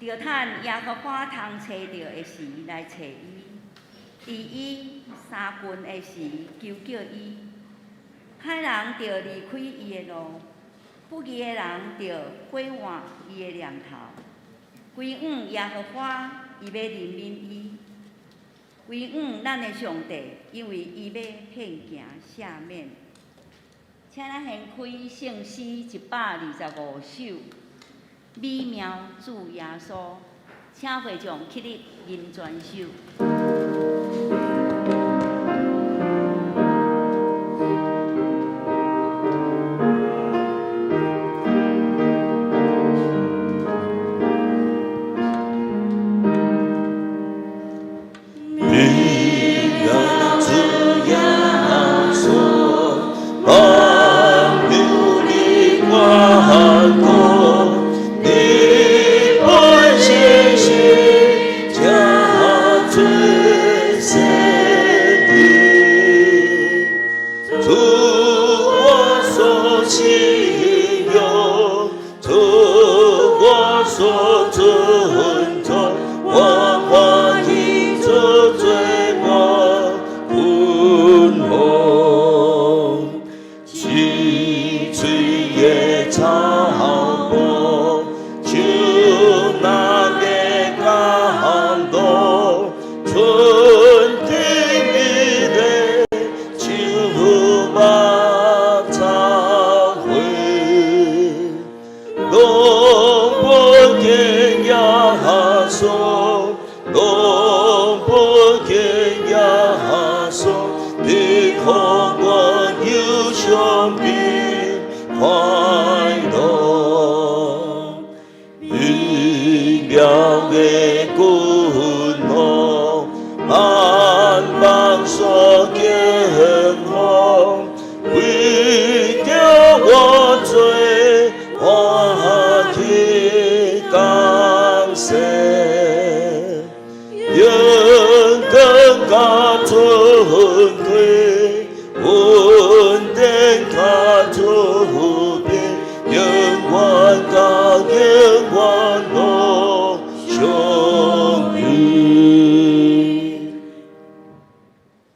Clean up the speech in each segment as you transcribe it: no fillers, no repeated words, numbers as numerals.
著趁耶和華通揣著的時來揣伊，佇伊相近的時求叫伊。歹人著離開伊的路，不義的人著毀壞伊的念頭。歸向耶和華，伊欲憐憫伊；歸向咱的上帝，因為伊欲遍行赦免。請咱掀開聖詩125首。美妙主耶穌，請會眾起立吟全首。美妙主耶穌，萬有的王國，你本顯現，加最聖靈，主我所親友，主我所尊重，我歡迎主罪我困惑，青翠的草坡，像那個感動，春天美麗，像百草花，攏不見耶穌，攏不見耶穌，你予我憂傷變快樂，美妙的君王，萬邦所敬奉，為著我罪，歡喜降生，勇敢較尊貴，恩典較慈悲，永遠到永遠攏相遇。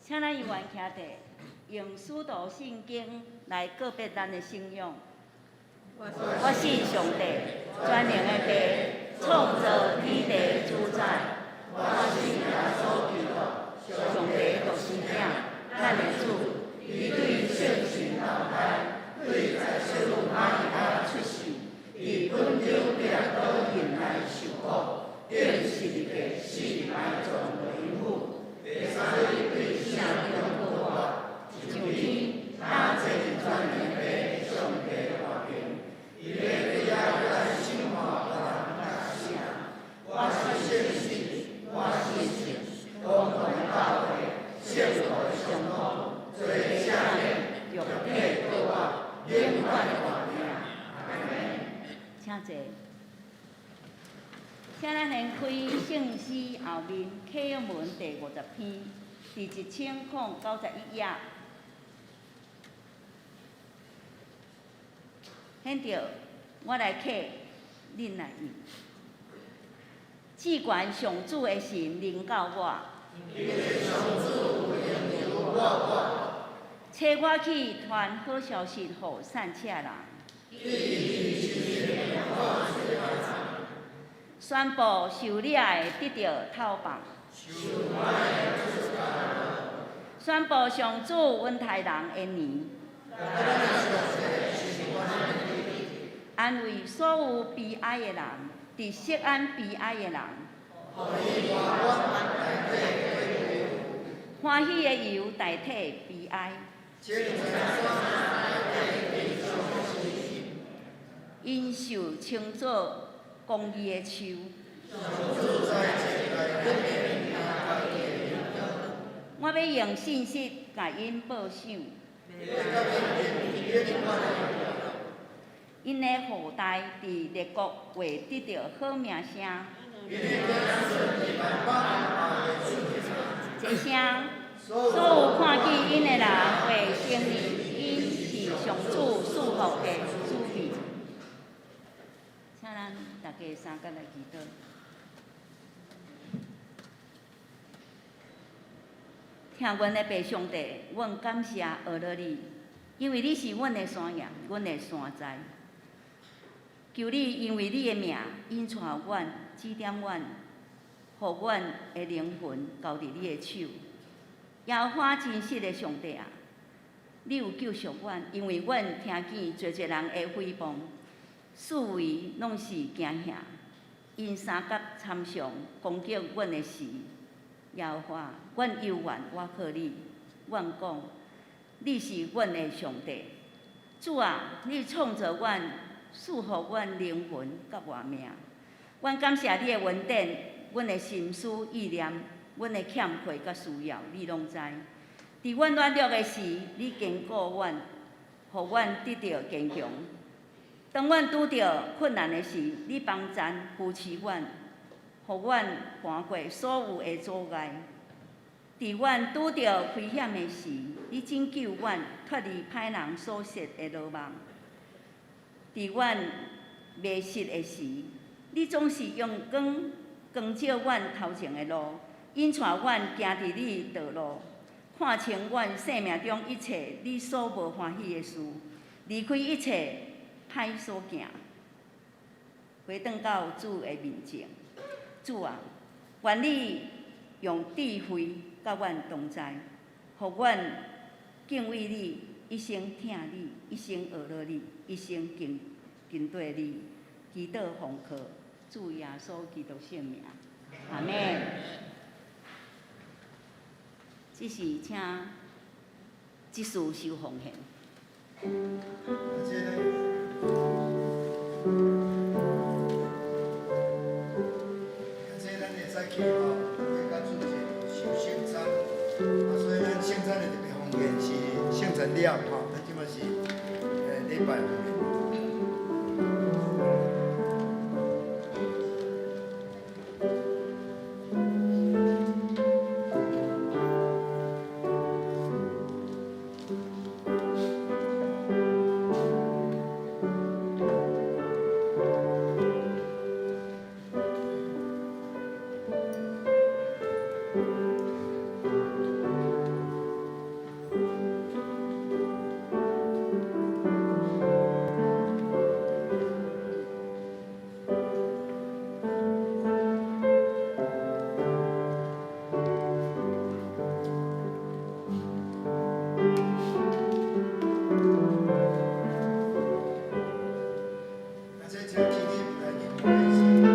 請咱依願徛地，用使徒信經來告別咱的信仰。我信上帝，全能的父，創造天地主宰。我信耶穌基督，上帝獨生子，咱的主。伊對聖神投胎，對在聖母瑪利亞出世，佇本丟彼拉多忍耐受苦，釘十字架死埋葬落陰府，第三日對聖中復活，上天，搭坐佇全能的父上帝大權，伊欲對遐來審判活人佮死人。我信聖神，我信聖公共的教會，聖徒的相通，罪的赦免，肉體復活，永遠的活命。阿門。請坐。請咱掀開聖詩後面啟文第50篇，佇1091頁。現著我來啟，恁來應。至懸上主的神臨到我，差我去傳好消息予散赤人，宣布受掠的得著透放，宣布上主恩待人的年，安慰所有悲哀的人，佇錫安悲哀的人，歡喜的油代替悲哀。𪜶受稱做公義的樹。我欲用信實共𪜶報賞。𪜶的後代佇列國會得著好名聲。這聲，所有看見𪜶的人會承認，𪜶是上主賜福的子民。請咱大家三佮來祈禱。疼阮的父上帝，阮感謝阿樂你，因為你是阮的山岩，阮的山寨。求你因為你的名引帶阮、指點阮，予阮的靈魂交佇你的手。耶和華真實的上帝啊，你有救贖阮，因為阮聽見濟濟人的誹謗，四圍攏是驚嚇，𪜶三角參詳攻擊阮的時，耶和華，阮猶原倚靠你，阮講，你是阮的上帝。主啊，你創造阮，賜予阮靈魂佮活命。阮感謝你的恩典，阮的心思意念，阮的欠缺佮需要，你攏知。佇阮軟弱的時，你堅固阮，予阮得著堅強。當阮拄著困難的時，你幫贊扶持阮，予阮攀過所有的阻礙。佇阮拄著危險的時，你拯救阮脫離歹人所設的羅網。佇阮迷失的時，你總是用光光照阮頭前的路，引帶阮行佇你的道路，看清阮生命中一切你所無歡喜的事，離開一切歹所行，回轉到主的面前。主啊，願你用智慧佮阮同在，予阮敬畏你，一生疼你，一生學樂你，一生跟跟綴你。祈禱奉靠主耶穌基督聖名，阿們。這是請執事收奉獻。這咱會早起吼，要甲主席守聖餐，啊，所以咱聖餐的特別奉獻是聖餐了吼，咱這馬是禮拜奉獻。啊，這請起立來念聖經。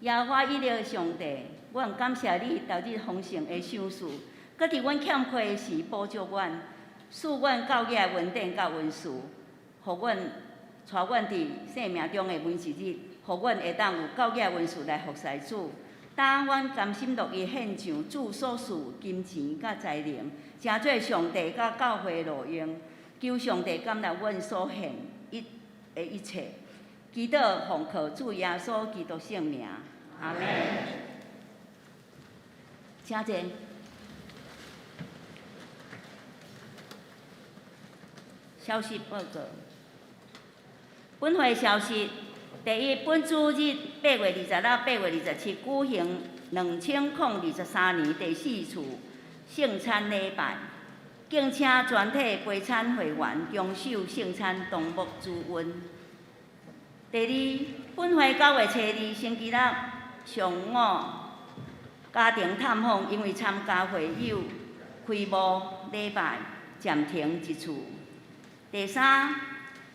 耶和華以勒上帝，阮感謝你頭日豐盛的賞賜，閣佇阮欠缺的時補足阮，賜阮教囝的恩典佮恩賜，予阮帶阮佇生命中的每一日，予阮會當有教囝的恩賜來服侍主。當阮甘心樂意獻上主所賜金錢佮才能，成做上帝佮教會路用，求上帝感納阮所獻的一切。祈禱奉靠主耶穌基督聖名，阿們。請坐。消息報告。本會消息：第一，本主日8月26、8月27舉行2023年第四次聖餐禮拜，敬請全體陪餐會員遵守聖餐堂木主恩。第二，本會9月初2星期六上午家庭探訪，因為參加會友開幕禮拜暫停一次。第三，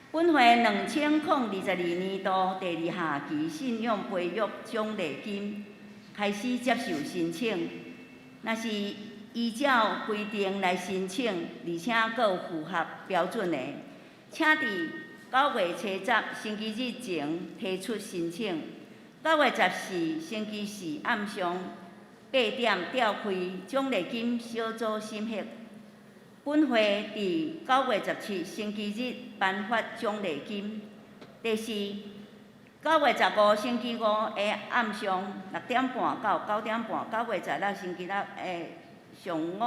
本會2022年度第二下期信仰培育獎勵金開始接受申請，若是依照規定來申請，而且閣有符合標準的，請佇9月初10星期日前提出申請。9月14星期四暗上8點召開獎勵金小組審核。本會佇9月17星期日頒發獎勵金。第四，9月15星期五的暗上6點半到9點半，9月16星期六的上午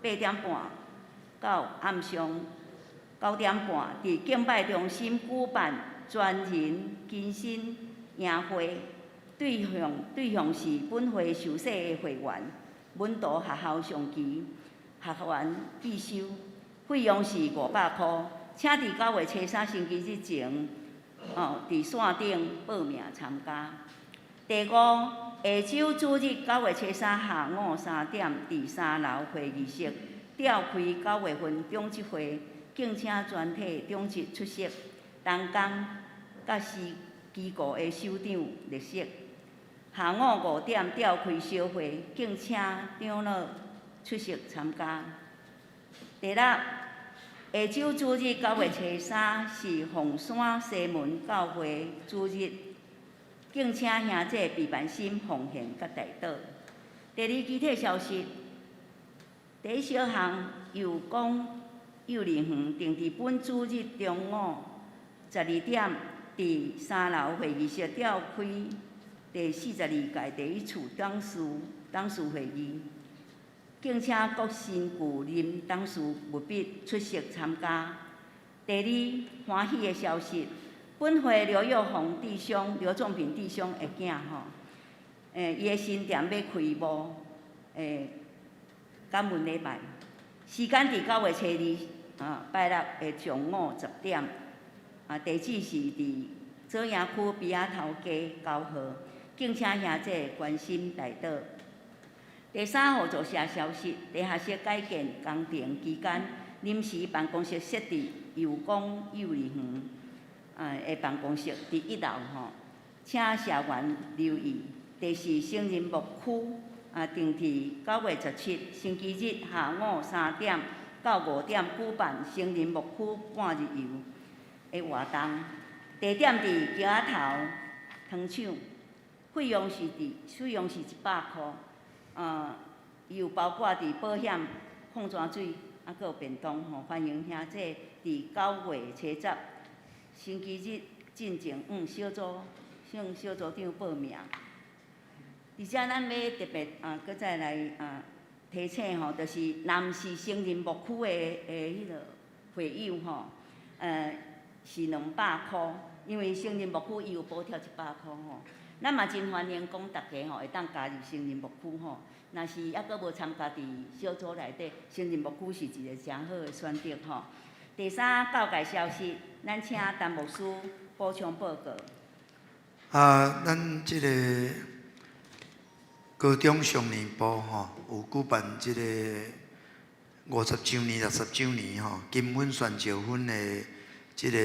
8點半到暗上9點半，佇敬拜中心舉辦專人更新營會，對象是本會受洗的會員、門徒學校上期學員必修，費用是500箍，請佇9月初3星期日前，佇線頂報名參加。第五，下週主日9月初3下午3點，佇三樓會議室召開9月份長執會，敬請全體長執出席，同工佮司機構的首長列席。下午5點召開小會，敬請長老出席參加。第六，下週主日9月初3是鳳山西門教會主日，敬請兄弟備辦心奉獻佮代禱。第二，其他消息，第一小項祐光幼兒園定佇本主日中午12點，佇三樓會議室召開第42屆第一次董事會議。敬請各新舊任董事務必出席參加。第二，歡喜的消息，本會劉佑宏弟兄、劉仲平弟兄的囝吼，伊的新店欲開幕，感恩禮拜，時間佇9月初2，拜六的上午10點，地址是佇左營區埤仔頭街9號，敬請兄弟關心代禱。第三，互助社消息，地下室改建工程期間，臨時辦公室設佇祐光幼兒園的辦公室佇一樓吼，請社員留意。第四，成人牧區定佇9月17星期日下午3點到5點舉辦成人牧區半日遊的活動，地點佇橋仔頭糖廠，費用是100箍。伊有包括佇保險、礦泉水，閣有便當吼，歡迎兄弟佇9月初10星期日進前，小組向小組長報名。而且咱欲特別閣再來提醒吼，就是若毋是成人牧區的彼个會友吼，是200箍，因為成人牧區伊有補貼100箍吼。咱嘛真歡迎講大家吼會當加入成人牧區吼。若是猶閣無參加佇小組內底，成人牧區是一個誠好的選擇吼。第三，教界消息，咱請陳牧師補充報告。咱這个高中少年部吼，有舉辦這个50週年、60週年吼金婚宣召婚的這个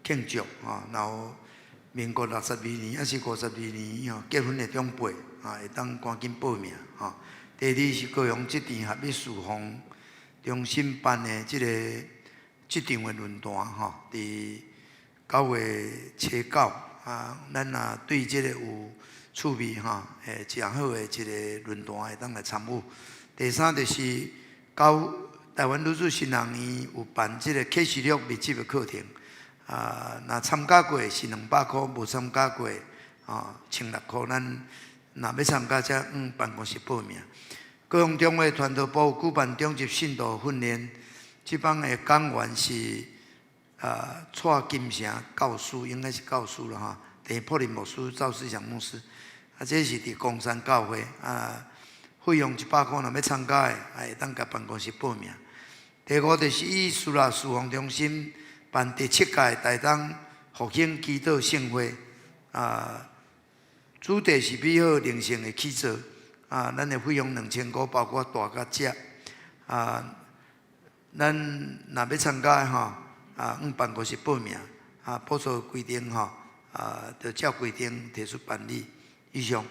慶祝吼，然後民國62年抑是52年吼結婚的長輩啊，會當趕緊報名吼。第二是高雄這邊合一事奉。中心辦的這个這場的論壇吼，佇9月初9啊，咱若對這个有趣味吼，會誠好的一个論壇會當來參與。第三就是台灣女子神學院有辦這个啟示錄密集的課程，啊，若參加過是200箍，無參加過啊1600箍。咱若欲參加，才向辦公室報名。高雄中會傳道部舉辦中級信徒訓練，這擺的講員是蔡金城教師，應該是教師啦吼。鄭柏林牧師、趙思祥牧師，啊，這是佇岡山教會啊，費用100箍，若欲參加的，會當共辦公室報名。第五就是以斯拉事奉中心辦第七屆台東復興祈禱盛會，啊，主題是美好靈性的起造。啊，咱的費用2000箍，包括住佮食。啊，咱若欲參加的吼，啊，向辦公室報名。啊，補助規定吼，啊，著照規定提出辦理。以上。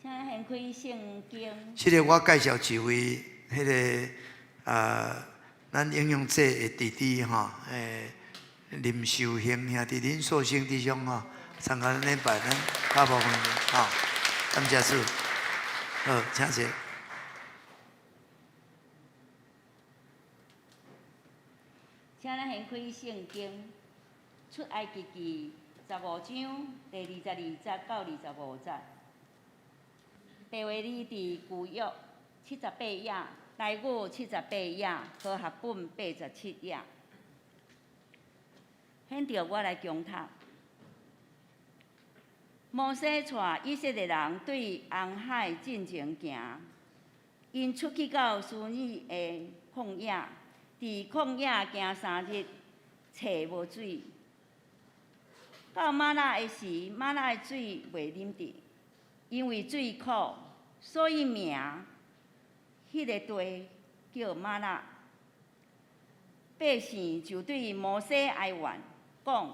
請掀開聖經。這个我介紹一位，彼个啊，咱應用者的弟弟吼，林秀興兄弟，林壽星弟兄吼。參加咱禮拜，咱較無問題，吼，感謝主，好，請坐。請咱掀開聖經，出埃及記15章第22節到25節。白話字佇舊約78頁，台語78頁，和合本87頁。現著我來恭讀。摩西帶以色列人對紅海進前行，𪜶出去到書珥的曠野，佇曠野行3日，揣無水。到瑪拉的時，瑪拉的水袂啉得，因為水苦，所以名彼个地叫瑪拉。百姓就對摩西哀怨，講：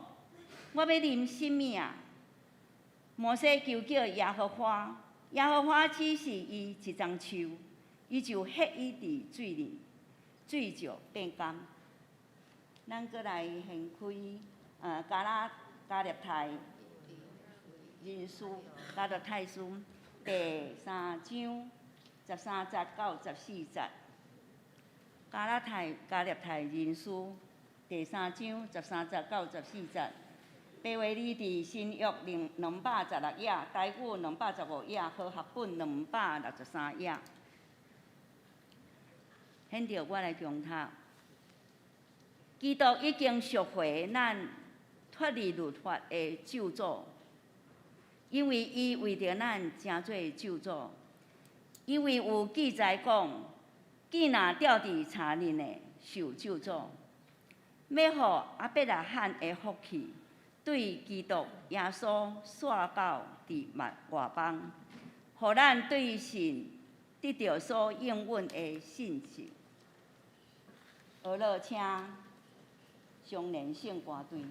我欲啉啥物啊？摩西求叫耶和華，耶和華指示伊一叢樹，伊就歇伊佇水裡，水就變甘。咱閣來掀開，加勒泰人書，加勒泰書第三章13節到14節。加勒泰人書第三章13節到14節。白話字佇新約216頁，台語215頁，和合本263頁。現著我來恭讀。基督已經贖回咱脫離律法的咒詛，因為伊為著咱成做咒詛。因為有記載講，見若吊佇柴裡的受咒詛，欲予亞伯拉罕的福氣對基督耶穌紲到佇外邦，予咱對神得著所應允的信實。好了，請上聯聖歌隊。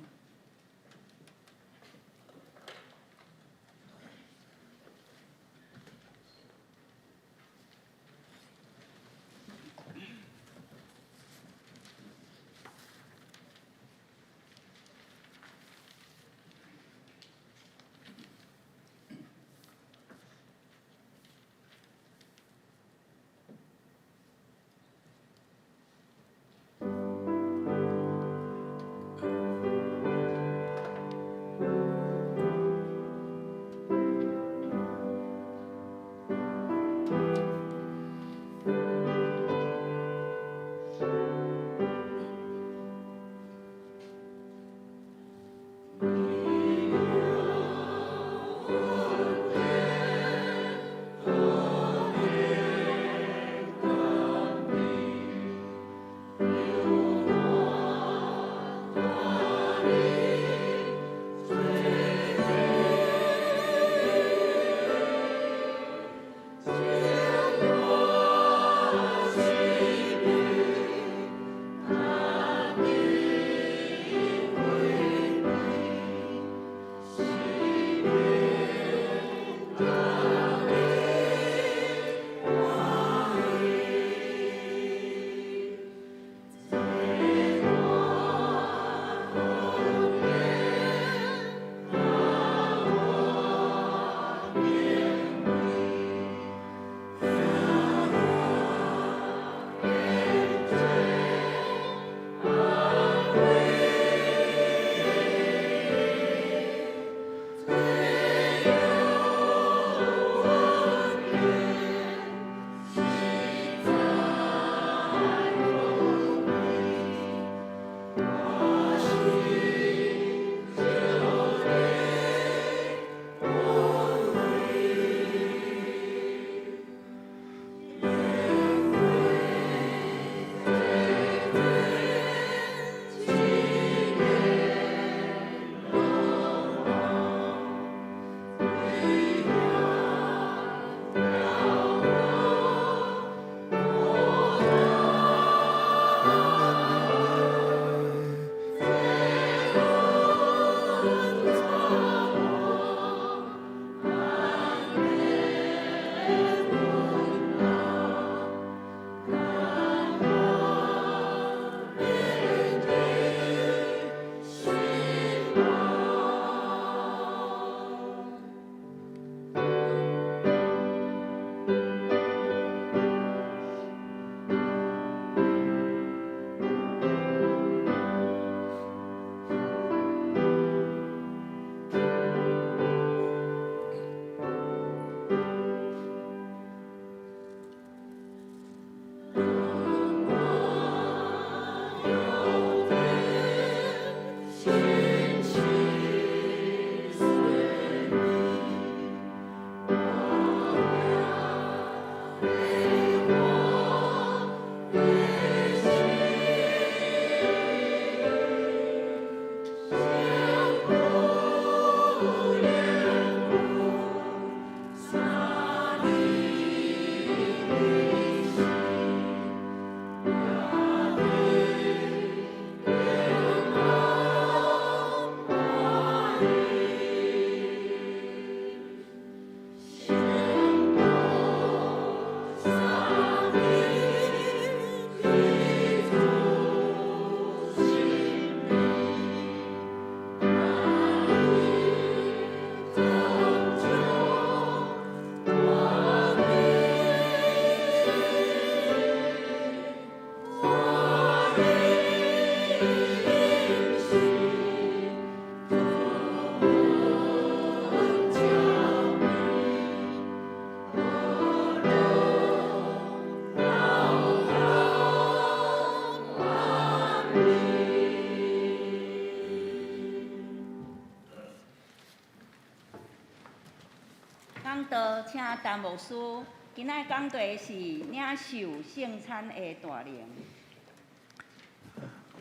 座，請陳牧師。今仔講題是領受聖餐的大能。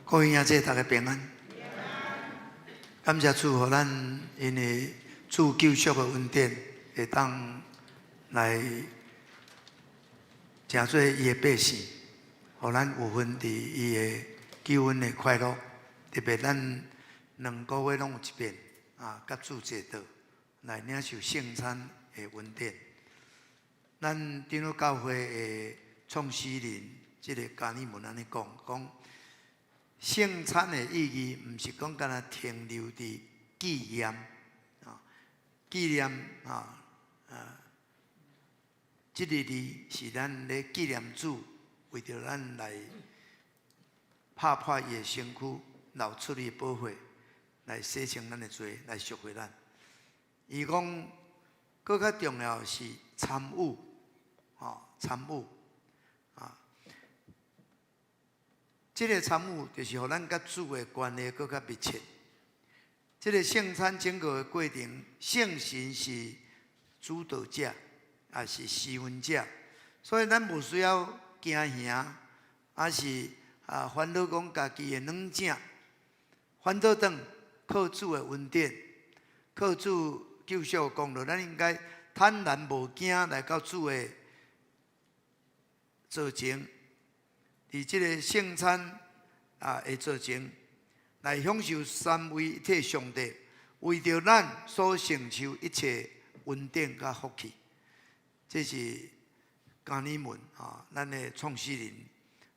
各位兄弟，大家平安。感謝主，予咱因為主救贖的恩典，會當來成做伊的百姓，予咱有份佇伊的救恩的快樂。特別咱2個月攏有一遍啊，佮主齊桌來領受聖餐的恩典。咱長老教會的創始人，這个加爾文按呢講，講聖餐的意義，毋是講干焦停留佇紀念啊，紀念啊啊，這个字是咱咧紀念主為著咱來拍破伊的身軀，流出伊的寶血，來洗清咱的罪，來贖回咱。伊講，閣較重要的是參與，吼，參與啊！這个參與就是予咱佮主的關係閣較密切。這个聖餐整個的過程，聖神是主導者，也是施恩者，所以咱無需要驚嚇，抑是啊煩惱講家己的軟正，反倒轉靠主的恩典，靠主救贖的功勞，咱應該坦然無驚來到主的座前，佇這个聖餐啊的座前，來享受三位一體上帝為著咱所成就一切恩典佮福氣。這是加爾文啊，咱的創始人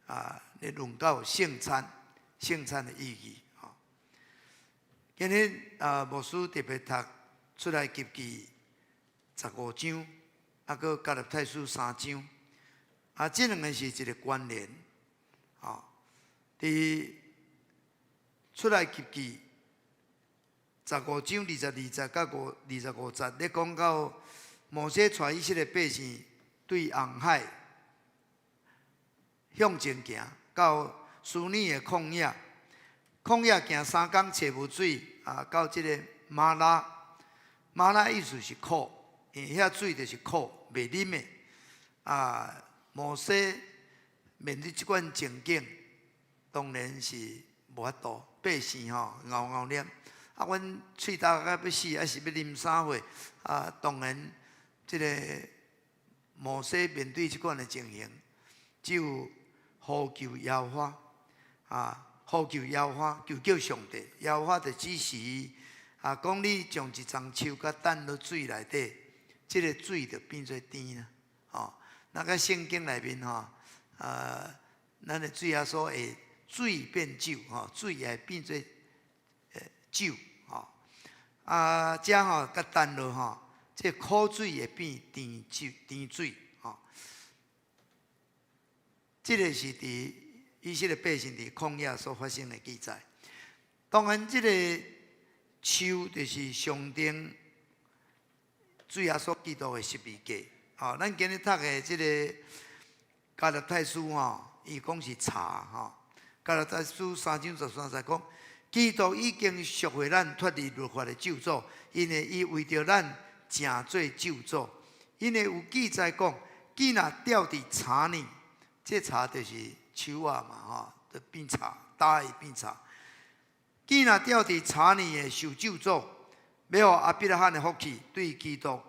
啊，咧論到聖餐、聖餐的意義啊。今日啊，牧師特別讀出埃及記15章，啊，閣加拉太書三章，啊，這兩個是一个關聯，啊，佇出埃及記十五章22節到25節，咧講到摩西帶以色列百姓對紅海向前行，到書尼的曠野，曠野行3工揣無水，啊，到這个瑪拉，瑪拉意思是苦，因為遐水就是苦，袂啉的。啊，摩西面對這款情景，當然是無法度，百姓吼𠢕𠢕念，啊，阮喙焦甲欲死，抑是欲啉啥貨？啊，當然，這个摩西面對這款的情形，只有呼求耶和華，啊，呼求耶和華，求叫上帝，耶和華就指示伊，啊，講你將一叢樹共擲佇水內底，這个水就變做甜啦，吼。那個聖經內面吼，啊，咱的主耶穌會水變酒，吼，水會變做酒，吼。啊，這吼共擲落吼，這苦水會變甜酒、甜水，吼。這个是佇以色列百姓佇曠野所發生的記載。當然，這个樹就是象徵主耶穌基督的十字架。吼，咱今日讀的這个加拉太書吼，伊講是柴吼。加拉太書3章13節講，基督已經贖回咱脫離律法的咒詛，因為伊為著咱成做咒詛。因為有記載講，既若吊佇柴呢，這柴就是樹仔嘛吼，就變柴，焦會變柴。既若吊佇柴呢的受咒詛，欲予亞伯拉罕的福氣對基督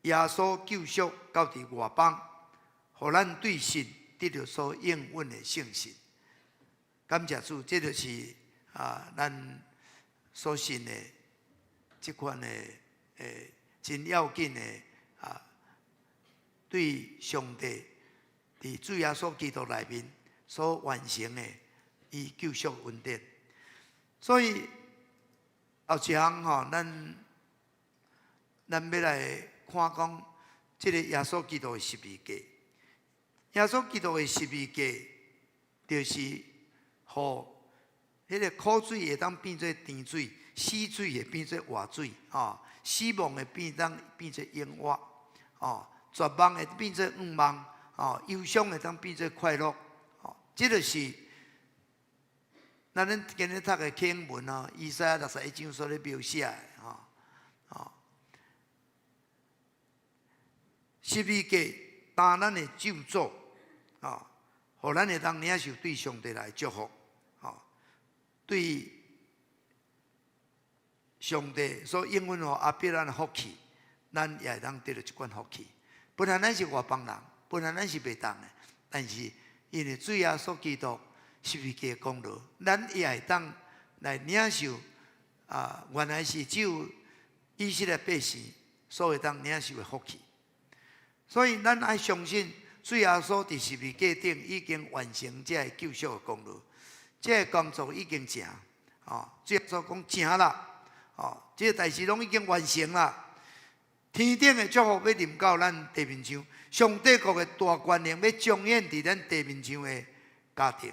耶穌救贖到佇外邦，予咱對信得著所應允的聖神。感謝主，這就是啊，咱所信的這款的真要緊的啊，對上帝佇主耶穌基督內面所完成的伊救贖恩典。所以後一項吼，咱欲來看講，這个耶穌基督的十字架。耶穌基督的十字架，就是予彼个苦水會當變做甜水，死水會變做活水，吼，死亡會變當變做永活，吼，絕望會變做盼望，吼，憂傷會當變做快樂，吼，這就是咱今日讀的經文吼，以賽亞61章所咧描寫的，吼，吼。十字架擔咱的咒詛，啊，予咱會當領受對上帝來祝福，啊，對上帝所應允予亞伯蘭的福氣，咱也會當得著這款福氣。本來咱是外邦人，本來咱是袂當的，但是因為主耶穌基督十字架的功勞，咱也會當來領受啊，原來是只有以色列百姓所會當領受的福氣。所以咱愛相信主耶穌佇十字架頂已經完成這个救贖的功勞，這个工作已經成。哦，主耶穌講成啦，哦，這个代誌攏已經完成啦。天頂的祝福欲臨到咱地面上，上帝國的大權能欲彰顯佇咱地面上的家庭，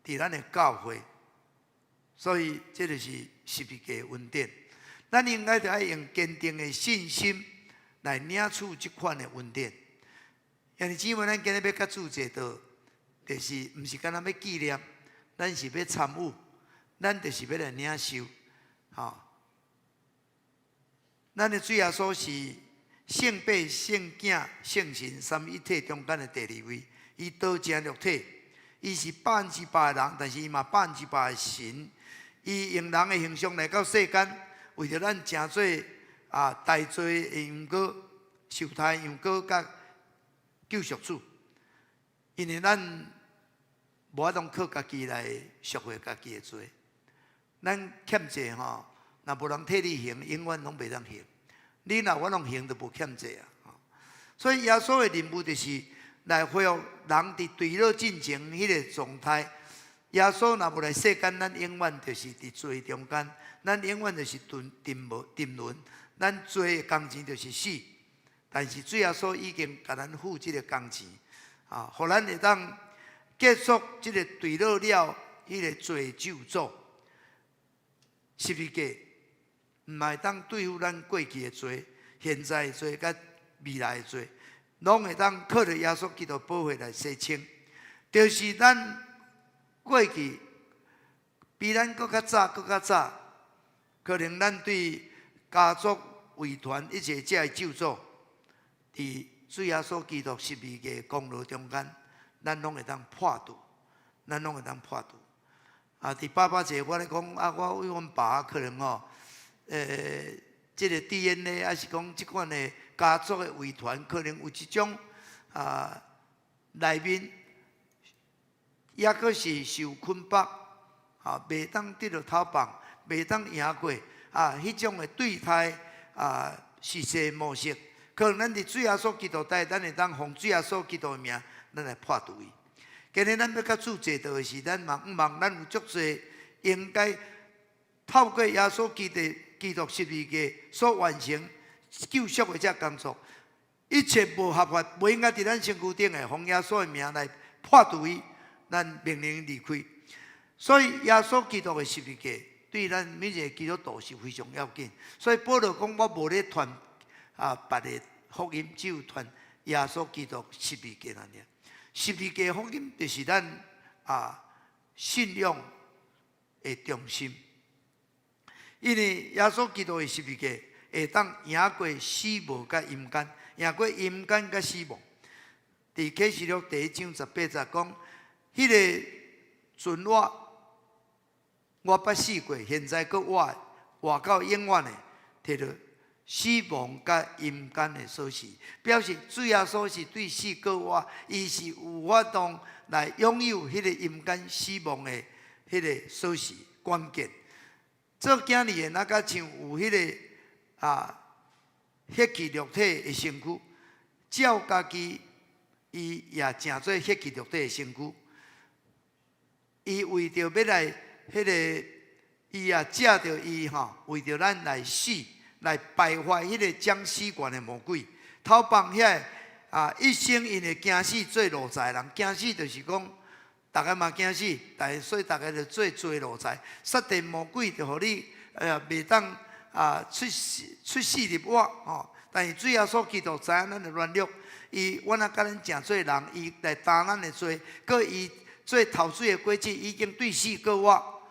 佇咱的教會。所以這就是十字架的恩典。咱應該著愛用堅定的信心來領取這款的恩典。兄弟姊妹，咱今日欲佮主坐桌，就是毋是干焦欲紀念，咱是欲參與，咱就是欲來領受，吼。咱的主耶穌是聖父、聖囝、聖神三位一體中間的第二位，伊道成肉體，伊是100%的人，但是伊嘛百分之百的神。伊用人的形象來到世間，為著咱成做啊代罪的羊羔、受殺羊羔佮救贖主。因為咱無法度靠家己來贖回家己的罪，咱欠債吼，若無人替你還，永遠攏袂當還。你若有法度還，就無欠債啊。所以耶穌的任務就是來恢復人佇墜落進前彼個狀態。耶穌若無來世間，咱永遠就是佇罪中間，咱永遠就是沉沉無沉淪，咱罪的工錢就是死。但是主耶穌已經共咱付這個工錢，啊，予咱會當結束這個墜落了彼個罪咒詛。十字架毋嘛會當對付咱過去的罪、現在的罪、佮未來的罪，攏會當靠著耶穌基督寶血來洗清。就是咱過去比咱閣較早、閣較早，可能咱對家族遺傳一切這个咒詛，佇主耶穌基督十字架功勞中間，咱攏會當破除，咱攏會當破除。啊，佇爸爸節，我咧講啊，我為阮爸可能吼，這个 DNA 抑是講這款的家族的遺傳，可能有一種啊內面，抑閣是受捆綁，啊，袂當得著頭放，袂當贏過啊，彼種的對待啊，實際模式，可能咱佇主耶穌基督底，咱會當奉主耶穌基督的名，咱來破除伊。今日咱欲佮主坐桌的時，咱嘛向望咱有足濟應該透過耶穌基督十字架所完成救贖的這工作，一切無合法、無應該佇咱身軀頂的，奉耶穌的名來破除伊，咱命令離開。所以耶穌基督的十字架對咱每一個基督徒是非常要緊。所以保羅講：我無咧傳啊別的福音，只有傳耶穌基督十字架爾。十字架福音就是咱啊信仰的中心，因為耶穌基督的十字架會當贏過死亡佮陰間，贏過陰間佮死亡。佇啟示錄第一章18節講，彼个存活，我捌死過，現在閣活，活到永遠的，提著死亡佮陰間的鎖匙，表示主耶穌是對死閣活，伊是有法度來擁有彼个陰間死亡的彼个鎖匙關鍵。做囝兒的，若較像有彼个啊血氣肉體的身軀，照家己伊也成做血氣肉體的身軀。伊為著欲來彼个，伊也藉著伊吼，為著咱來死，來敗壞彼个掌死權的魔鬼，頭放遐啊，一生因為驚死做奴才的人，驚死就是講，逐个嘛驚死，但是所以逐个就做罪奴才。撒旦魔鬼就予你袂當啊出死入活吼。但是主耶穌基督知影咱的軟弱，伊原來共咱成做人，伊來擔咱的罪，閣伊做頭水的果子，已經對死閣活，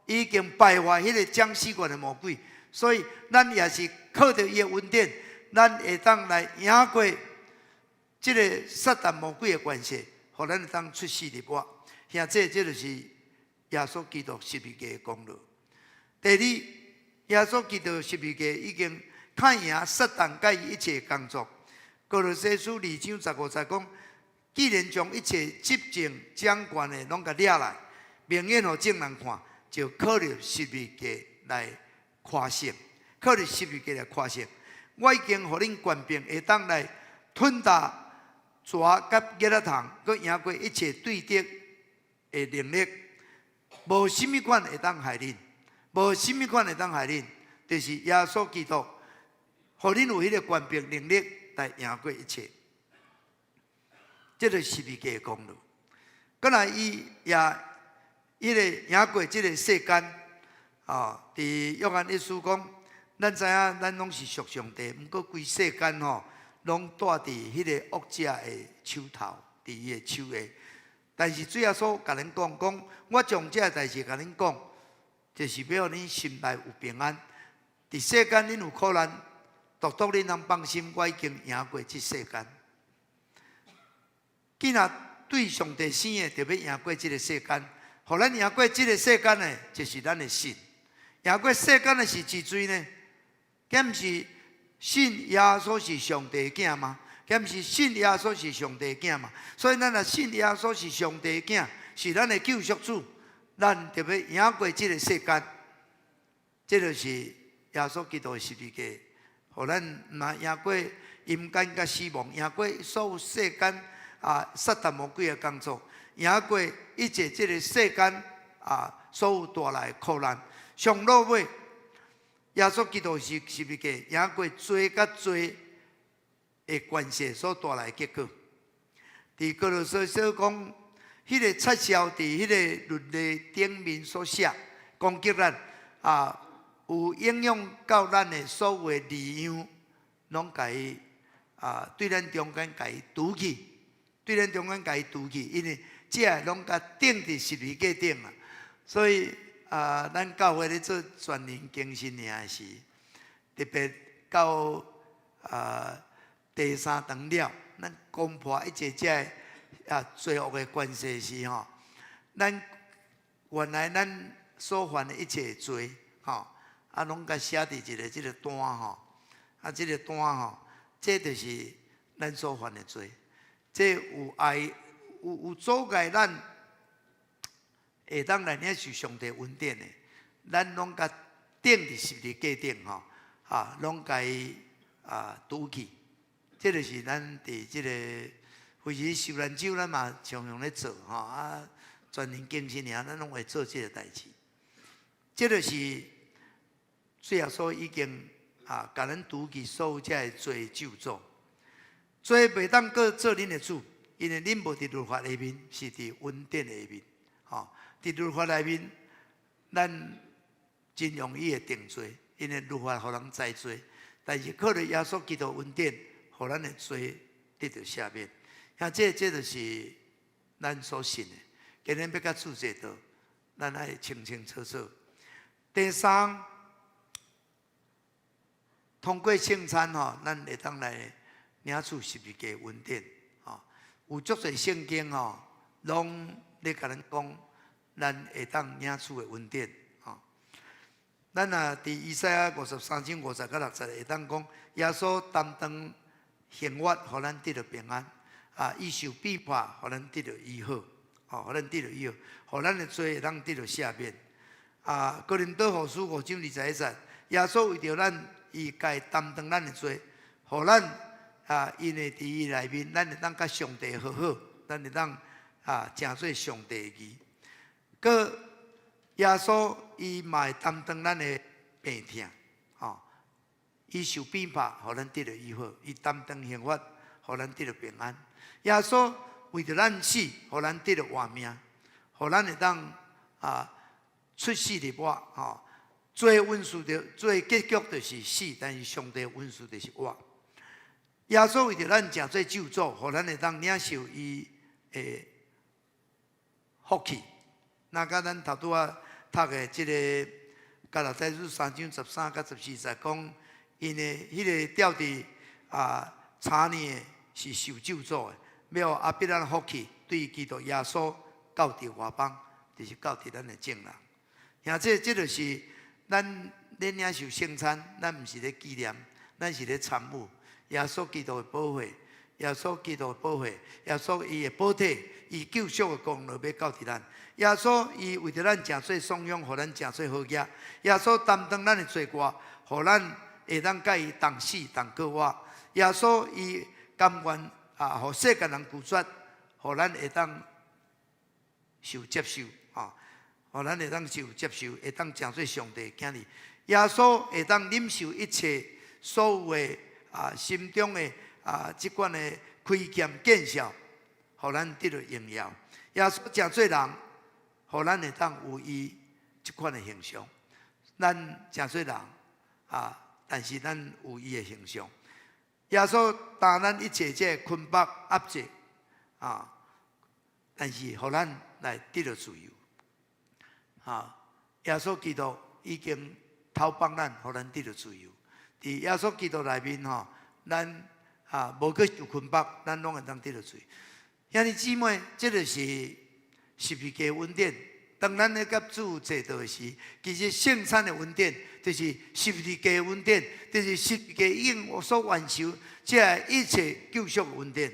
已經敗壞彼个掌死權的魔鬼。所以，咱也是靠著伊的恩典，咱會當來贏過這个撒旦魔鬼的權勢，予咱會當出死入活。兄弟，這就是耶穌基督十字架的功勞。第二，耶穌基督十字架已經崁贏撒旦佮伊一切工作。歌羅西書二章十五節講：既然將一切執政掌權的攏共掠來，明顯予眾人看，就靠著十字架來誇勝，靠著十字架來誇勝。我已經予恁權柄，會當來吞踏蛇佮蠍仔蟲，閣贏過一切對敵的能力，無啥物款會當害恁，無啥物款會當害恁，就是耶穌基督，予恁有彼个權柄能力來贏過一切。這个十字架的功勞。閣來伊也彼个贏過這个世間，啊，佇約翰一書講，咱知影咱攏是屬上帝，毋過規世間吼，攏蹛佇彼个惡者的手頭，佇伊的手下。但是主耶穌共恁講講，我將這个代誌共恁講，就是欲予恁心內有平安。佇世間恁有苦難，獨獨恁通放心，我已經贏過這世間。既若對上帝生的，就欲贏過這个世間。予咱贏過這个世間的，就是咱的信。贏過世間的是一罪呢？敢毋是信耶穌是上帝的囝嗎？敢毋是信耶穌是上帝的囝嗎？所以咱若信耶穌是上帝的囝，是咱的救贖主，咱就欲贏過這个世間。這就是耶穌基督的十字架，予咱毋但贏過陰間佮死亡，贏過所有世間啊撒旦魔鬼的工作，贏過一切這个世間啊所有帶來的苦難。上落尾，耶穌基督是十字架贏過罪佮罪的權勢所帶來的結果。佇歌羅西書講，彼个插梢佇彼个律例頂面所寫，攻擊咱啊，有影響到咱的所有的異樣，攏共伊啊，對咱中間共伊除去，對咱中間共伊除去，因為這个攏共釘佇十字架頂啊，所以啊，咱教會咧做全人更新營的時，特別到啊第三堂了，咱攻破一切這个啊罪惡的權勢時吼，咱原來咱所犯的一切罪吼，啊，攏共寫佇一个這个單吼，啊，這个單吼，這就是咱所犯的罪，這有礙有阻礙咱會當來領受上帝恩典的，咱攏共釘佇十字架頂吼，啊，攏共伊啊除去，這就是咱佇這個，尤其受難週，咱嘛常常咧做吼，啊，全人更新營，咱攏會做這個代誌。這就是主耶穌已經啊，共咱除去所有這个罪咒詛，罪袂當閣做恁的主，因為恁無佇律法下面，是佇恩典下面。吼，佇律法內面，咱真容易會定罪，因為律法予人知罪。但是靠著耶穌基督恩典，予咱的罪得著赦免。遐這就是咱所信的。今日欲共主坐桌，咱愛清清楚楚。第三，通過聖餐吼，咱會當來領取十字架恩典。吼，有足濟聖經吼，攏咧共咱講，咱會當領取的恩典。吼，咱若佇以賽亞53章50到60會當講，耶穌擔當刑罰，予咱得著平安。啊，伊受逼迫，予咱得著醫好。吼，予咱得著醫好，予咱的罪會當得著赦免。啊，哥林多後書5章21節，耶穌為著咱，伊家擔當咱的罪，予咱啊，因為佇伊內面，咱會當佮上帝和好，咱會當啊，成做上帝的義。閣耶穌伊嘛會擔當咱的病痛，吼，伊受逼迫，予咱得著醫好；伊擔當刑罰，予咱得著平安。耶穌為著咱死，予咱得著活命，予咱會當啊出死入活，吼。罪恩賜著罪結局就是死，但是上帝恩賜就是活。耶穌為著咱成做咒詛，予咱會當領受伊的福氣。那佮咱頭拄仔讀的這个加拉太書3章13到14節講，𪜶的彼个吊佇啊柴呢的，是受咒詛的，欲予亞伯蘭福氣對基督耶穌到佇外邦，就是到佇咱的眾人。兄弟，這就是咱咧領受聖餐，咱毋是咧紀念，咱是咧參與耶穌基督的寶血，耶穌基督的寶血，耶穌伊的寶體，伊救贖的功勞欲到佇咱。耶穌伊為著咱成做頌揚，予咱成做好額。耶穌擔當咱的罪過，予咱會當佮伊同死同過活。耶穌伊甘願啊，予世間人拒絕，予咱會當受接受，吼，予咱會當受接受，會當成做上帝的囝兒。耶穌會當忍受一切所有的啊心中的啊這款的虧欠見笑，予咱得著榮耀。耶穌成做人，予咱會當有伊這款的形象。咱成做人啊，但是咱有伊的形象。耶穌擔咱一切這個捆綁壓制啊，但是予咱來得著自由。啊，耶穌基督已經偷放咱，予咱得著自由。佇耶穌基督內面吼，咱啊無閣受捆綁，咱攏會當得著自由。兄弟姊妹，這就是十字架恩典。當咱咧佮主坐道時，其實聖餐的恩典就是十字架恩典，就是十字架已經所完成這一切救贖的恩典。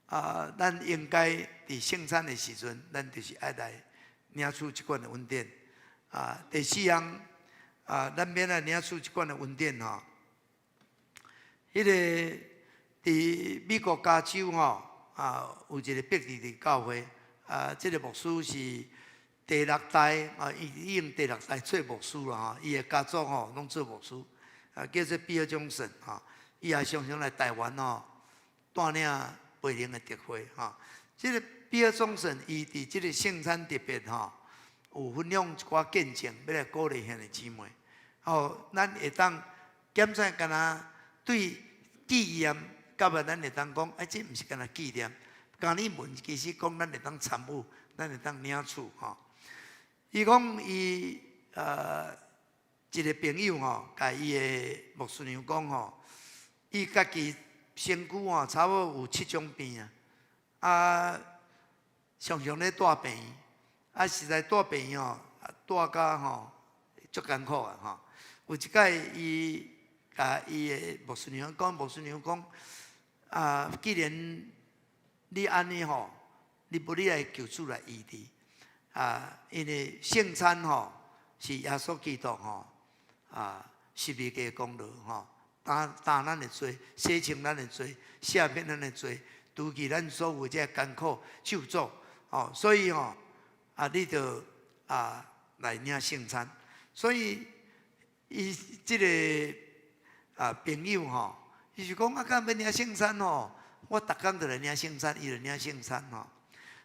啊，咱應該佇聖餐的時陣，咱就是愛來領取這款的恩典。啊，第四項啊，咱欲來領取這款的恩典吼。彼個佇美國加州吼啊，有一個伯利恆教會。啊，這個牧師是第六代啊，伊已經第六代做牧師啦吼，伊的家族吼攏做牧師，啊，叫做比爾強森吼，伊也常常來台灣吼帶領培靈的特會吼。這個比爾強森伊佇這個聖餐特別吼，有分享一寡見證，欲來鼓勵兄弟姊妹。吼，咱會當檢查敢若對紀念，到尾咱會當講，哎，這毋是干焦紀念。加爾文其實講，咱會當參與，咱會當領取吼。伊講伊一個朋友吼，共伊的牧師娘講吼，伊家己身軀吼差不多有七種病啊，啊常常咧蹛病院，啊實在蹛病院吼，蹛甲吼足艱苦啊吼。有一擺伊共伊的牧師娘講，牧師娘講啊，既然你按呢吼，你無你來求主來醫治啊！因為聖餐吼是耶穌基督吼啊十字架功勞吼，擔擔咱的罪，洗清咱的罪，赦免咱的罪，除去咱所有這艱苦咒詛吼，所以吼啊，你著啊來領聖餐。所以伊這個啊朋友吼，伊就講啊，敢欲領聖餐吼？我逐工就來領聖餐，伊就領聖餐吼。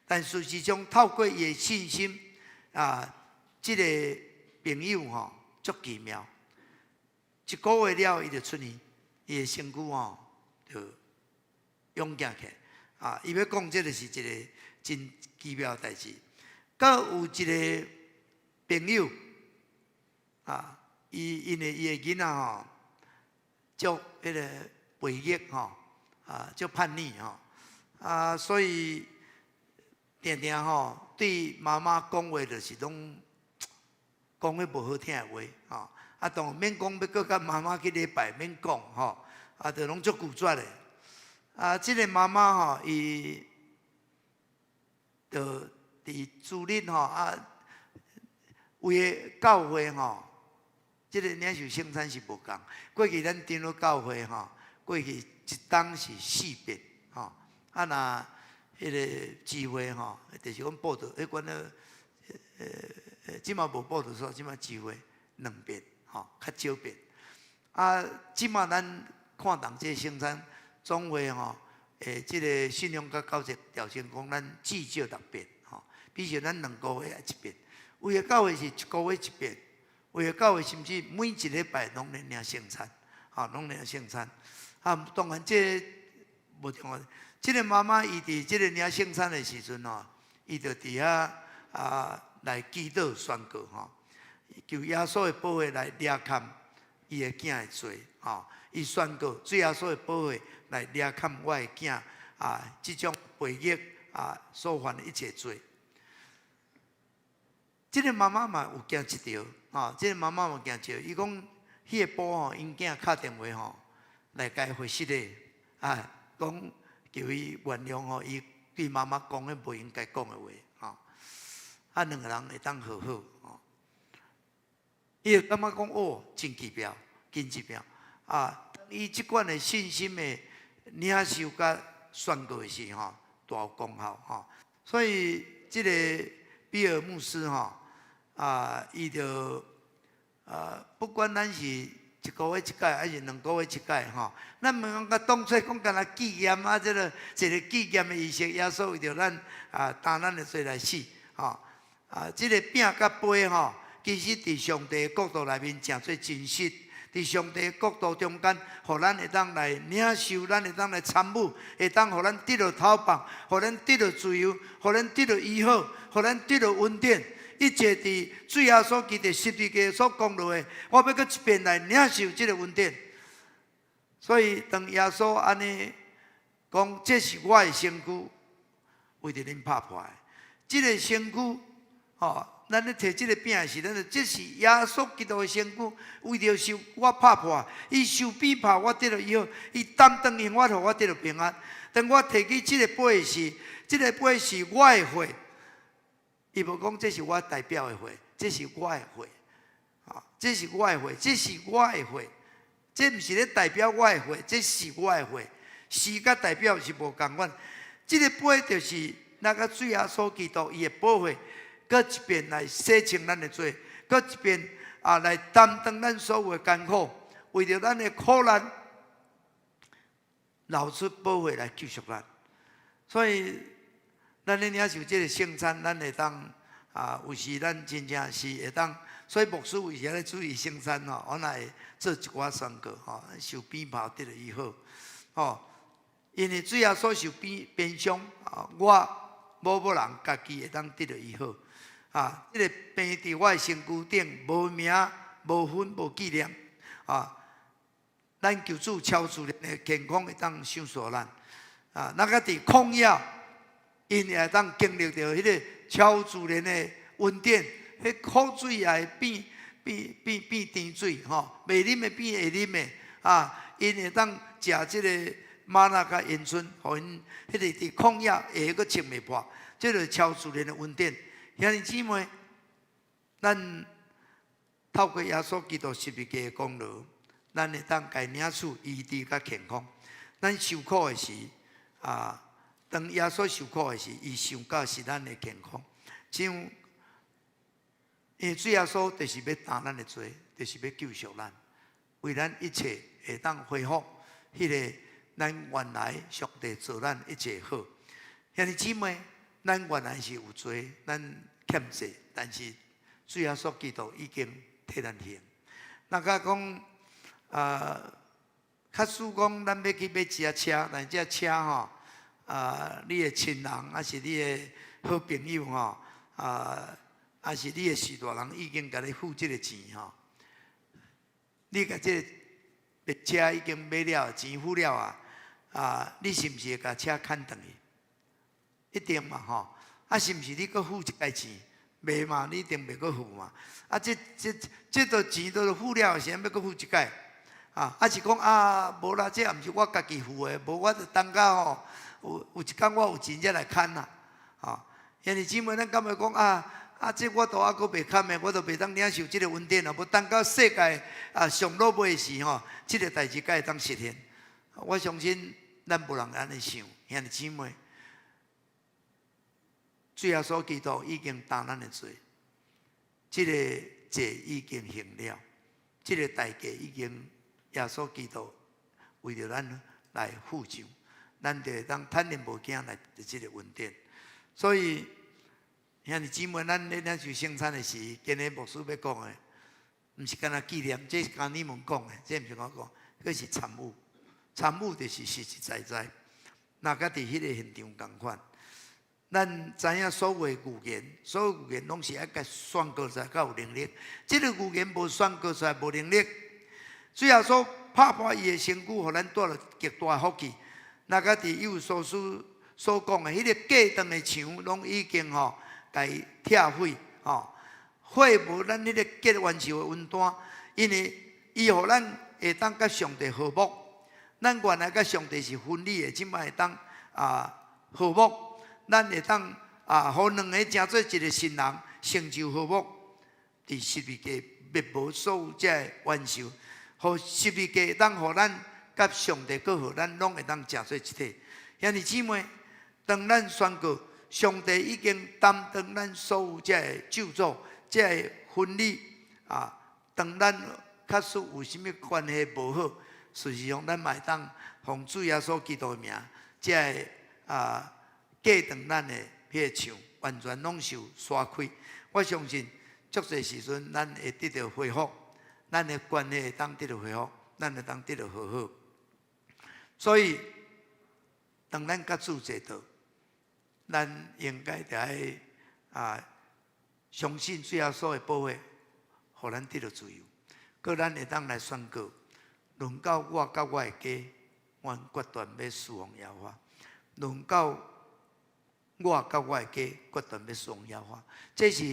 但事實上，透過伊的信心啊，這個朋友吼足奇妙。一個月了，伊就出院，伊的身軀吼就勇健起來。啊，伊欲講這個是一個真奇妙的代誌。閣有一個朋友啊，伊因為伊的囡仔吼，足彼個叛逆吼。啊，足叛逆吼，啊，所以定定吼對媽媽講話就是攏講彼無好聽的話吼，啊，當然免講欲閣佮媽媽去禮拜免講吼，啊，就攏足拒絕的。啊，這個媽媽吼，伊就佇主日吼啊，為教會吼，這個領受聖餐是無仝。過去咱長老教會吼，過去一冬是四遍吼，啊若彼個聚會吼，就是講佈道，彼款咧，這馬無佈道所，這馬聚會兩遍吼，較少遍。啊，這馬咱看重這個聖餐總會吼，這個信仰佮教則調整講，咱至少六遍吼，比如咱兩個月一遍，有的教會是一個月一遍，有的教會甚至每一禮拜攏咧領聖餐，吼，攏領聖餐。啊，當然這無重要。這個媽媽伊佇這個領聖餐的時陣吼，伊就佇遐啊來祈禱宣告吼，求耶穌的寶血來掠崁伊的囝的罪，吼，伊宣告主耶穌的寶血來掠砍我的囝啊，這種背逆啊所犯的一切罪。這个媽媽嘛有驚一著，吼，這个媽媽嘛驚一著，伊講彼个晡吼，𪜶囝敲電話吼來共伊回失禮，啊，講求伊原諒吼，伊對媽媽講彼無應該講的話，吼，啊，兩个人會當和好，吼。伊就感覺講哦，真奇妙，真奇妙，啊，伊這款的信心的領受佮宣告的時吼，大有功效吼。所以這个比爾牧師吼，啊，伊就啊，不管咱是一個月一擺，還是2個月一擺吼，咱毋通共當做講干焦紀念啊，這個一個紀念的儀式，耶穌為著咱啊，擔咱的罪來死，吼啊，這个餅佮杯吼，其實佇上帝的國度內面誠做真實，佇上帝的國度中間，予咱會當來領受，咱會當來參與，會當予咱得著透放，予咱得著自由，予咱得著醫好，予咱得著恩典。一切佇主耶穌基督十字架所講落的，我欲閣一遍來領受這个恩典。所以當耶穌按呢講，這是我的身軀，為著恁拍破的。這个身軀，吼，咱咧提這个餅的時陣，這是耶穌基督的身軀，為著受我拍破，伊受鞭拍，我得著醫好，伊擔當刑罰，予我得著平安。當我提起這个杯時，這个杯是我的血。伊無講這是我代表的血，這是我的血，啊，這是我的血，這是我的血，這毋是咧代表我的血，這是我的血，是佮代表是無仝款。這个杯就是那个主耶穌基督伊的寶血，閣一遍來洗清咱的罪，閣一遍啊來擔當咱所有的艱苦，為著咱的苦難，流出寶血來救贖咱。所以，咱咧領受這个聖餐，咱會當啊，有時咱真正是會當，所以牧師有時咧注意聖餐吼，我若會做一寡宣告吼，受鞭炮得著醫好，吼，因為主耶穌受鞭鞭傷啊，我某某人家己會當得著醫好，啊，這个病佇我的身軀頂無名、無分、無紀念，啊，咱求主超自然的健康會當賞賜咱，啊，那個佇曠野，𪜶也會當經歷著彼个超自然的恩典，彼苦水也會變變變變甜水，吼，袂啉的變會啉的，啊，𪜶會當食這个嗎哪佮鵪鶉，予𪜶彼个佇曠野鞋閣穿袂破，這个超自然的恩典。兄弟姊妹，咱透過耶穌基督十字架的功勞，咱會當共領取醫治佮健康。咱受苦的時，啊，當耶穌受苦的時，伊想到是咱的健康。像因為主耶穌就是欲擔咱的罪，就是欲救贖咱，為咱一切會當恢復彼个咱原來上帝造咱一切好。兄弟姊妹，咱原來是有罪，咱欠債，但是主耶穌基督已經替咱還。若共講啊，假使講咱欲去買一隻車，但這車吼，啊，你的親人，抑是你的好朋友吼，啊，抑是你的序大人已經共你付這个錢吼，你共這个車已經買了，錢付了啊，啊，你是毋是會共車牽轉去？一定嘛吼，啊，是毋是你閣付一擺錢？袂嘛，你一定袂閣付嘛。啊，這這這都錢都付了，是按欲閣付一擺？啊，抑是講啊，無啦，這也毋是我家己付的，無我就等到吼，有有一工我有錢才來牽啦。吼，兄弟姊妹，咱敢會講啊？啊，這我都猶閣袂堪的，我都袂當領受這个恩典啊！無等到世界啊上落尾時吼，這个代誌才會當實現。我相信咱無人按呢想，兄弟姊妹，主耶穌基督已經擔咱的罪，這个債已經還了，這个代價已經耶穌基督為著咱來付上，咱就會當坦然無驚來得這个恩典。所以，兄弟姊妹，咱咧領受聖餐的時，今日牧師欲講的，毋是干焦紀念，這是共你們講的，這毋是我講，這是參與，參與就是實實在在，若佮佇彼个現場仝款。咱知影所有的預言，所有預言攏是愛共宣告出來，才有能力。這个預言無宣告出來，無能力。主耶穌拍破伊的身軀，予咱帶來極大的福氣。若佮佇以弗所書所講的彼個隔斷的牆，攏已經吼共伊拆毀吼，廢無咱彼個結冤仇的恩單，因為伊予咱會當佮上帝和睦。咱原來佮上帝是分離的，這擺會當和睦，咱會當予兩个成做一个新人，成就和睦。佇十字架滅無所有這个冤仇，予十字架會當予咱佮上帝閣予咱攏會當成做一體。兄弟姊妹，當咱宣告上帝已經擔當咱所有這个咒詛、這个分離啊，當咱確實有啥物關係無好，事實上咱嘛會當奉主耶穌基督的名，這个隔斷咱的彼個牆完全攏受刷開。我相信足濟時陣，咱會得著恢復，咱的關係會當得著恢復，咱會當得著和好。所以，當咱佮主坐倒，咱應該著愛相信主耶穌的寶血，予咱得著自由。閣咱會當來宣告：論到我佮我的家，阮決斷欲事奉耶和華。論到我佮我的家，決斷欲事奉耶和華。這是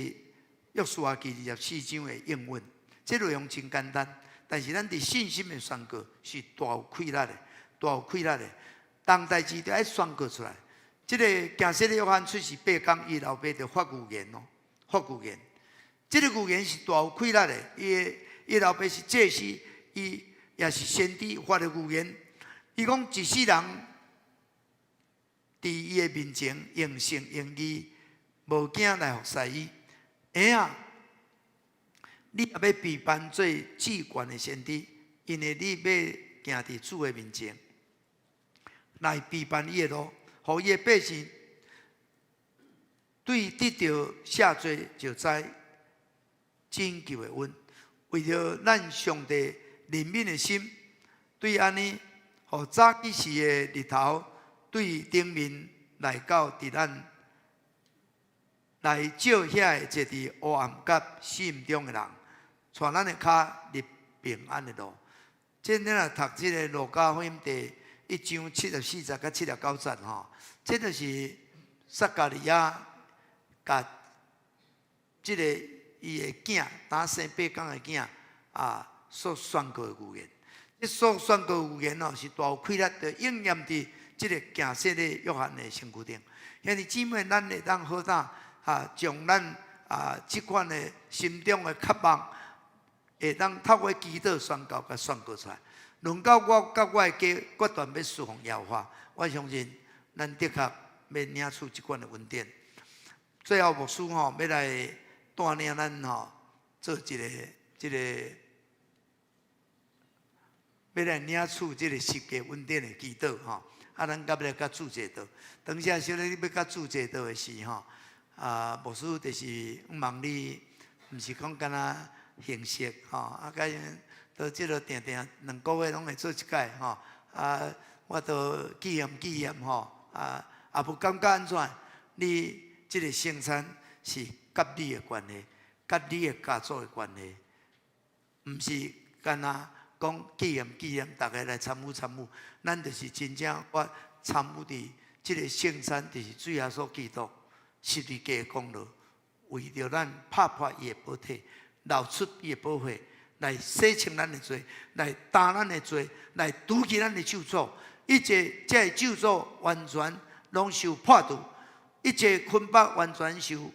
約書亞記24章的應允。這內容真簡單，但是咱佇信心的宣告是大有氣力的，大有氣力的。當代誌著愛宣告出來。這个行洗的約翰出世八工，伊老爸就發預言哦，發預言。這个預言是大有氣力的，伊老爸是祭司，伊也是先知發的預言。伊講一世人佇伊的面前用誠用義，無驚來服侍伊。嬰仔，你若欲被頒做至懸的先知，因為你欲行佇主的面前，來備辦伊的路，予伊的百姓對得著赦罪就知拯救的恩。為著咱上帝憐憫的心，對按呢，予早起時的日頭對頂面來到佇咱來照遐个坐佇黑暗佮死蔭中的人，帶咱的跤入平安的路。這咱若讀這个路加福音第一章74節佮79節吼，這就是撒迦利亞共這个伊的囝，當生八工的囝所宣告的預言。這所宣告的預言哦，是大有氣力的應驗佇這个行洗禮約翰的身軀頂。兄弟姊妹，咱會當好膽將咱這款的心中的渴望，會當透過祈禱宣告，共宣告出來。論到我佮我的家，決斷欲事奉耶和華，我相信咱的確欲領取這款的恩典。最後牧師吼，欲來帶領咱吼，做一个這个，欲來領取這个十架恩典的祈禱吼。咱佮欲來佮主坐倒。當時小你欲佮主坐倒的時吼，牧師就是望你，毋是講干焦形式吼，佮都這个定定兩個月攏會做一擺吼，我都紀念紀念吼，也無感覺按怎？你這个聖餐是佮你的關係，佮你的家族的關係，毋是干焦講紀念紀念，逐家來參與參與。咱就是真正我參與佇這个聖餐，就是主耶穌基督十字架的功勞，為著咱拍破伊的寶體，流出伊的寶血，來洗清咱的罪，來擔咱的罪，來除去咱的咒詛。一切這个咒詛完全攏受破除，一切捆綁完全受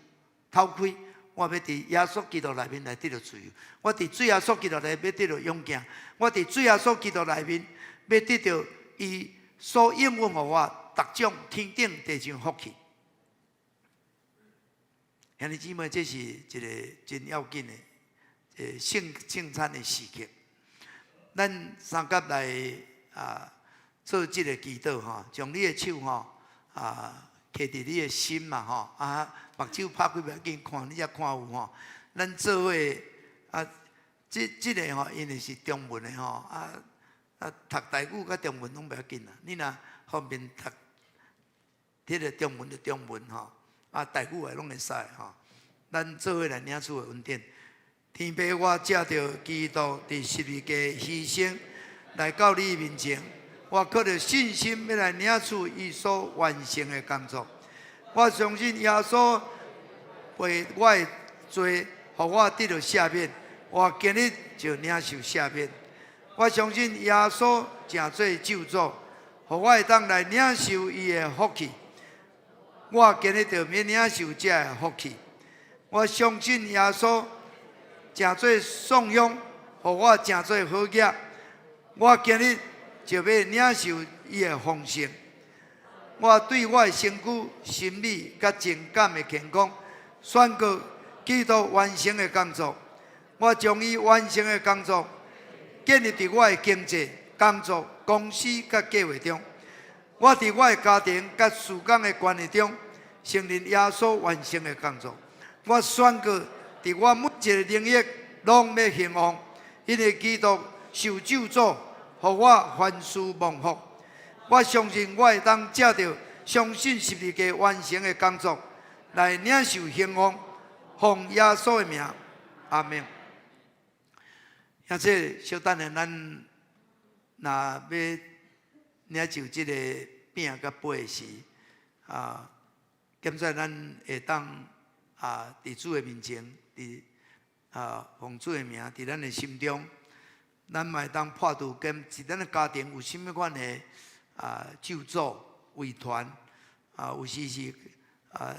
透開。我欲佇耶穌基督內面來得著自由，我佇主耶穌基督內面欲得著勇健，我佇主耶穌基督內面欲得著伊所應允予我逐種天頂地上福氣。兄弟姊妹，這是一个真要緊的聖聖餐的時刻。咱三佮來做這个祈禱吼，將你的手吼揢佇你的心嘛吼，目睭拍開袂要緊，看你才看有吼。咱做伙，這這个吼，因為是中文的吼，讀台語佮中文攏袂要緊啦。你若方便讀彼个中文就中文吼，台語的攏會使吼。咱做伙來領取的恩典。天父，我藉著基督佇十字架犧牲來到你面前，我靠著信心欲來領取伊所完成的工作。我相信耶穌為我的罪，予我得著赦免。我今日就領受赦免。我相信耶穌成做咒詛，予我會當來領受伊的福氣。我今日就欲領受這个福氣。我相信耶穌成做創傷，予我成做好額。我今日就欲領受伊的豐盛。我對我的身軀、心理佮情感的健康，宣告基督完成的工作。我將伊完成的工作建立佇我的經濟、工作、公司佮計劃中。我佇我的家庭佮事工的關係中，承認耶穌完成的工作。我宣告佇我每一个領域攏欲興旺，因為基督受咒詛，予我凡事蒙福。我相信我會當藉著相信十字架完成的工作，來領受興旺，奉耶穌的名，阿們。兄弟，小等下，咱若欲領受這个餅佮杯時，啊，現在咱會當啊，佇主的面前，佇啊奉主的名，佇咱的心中，咱嘛會當破除跟佇咱的家庭有啥物款的啊咒詛、遺傳啊，有時是啊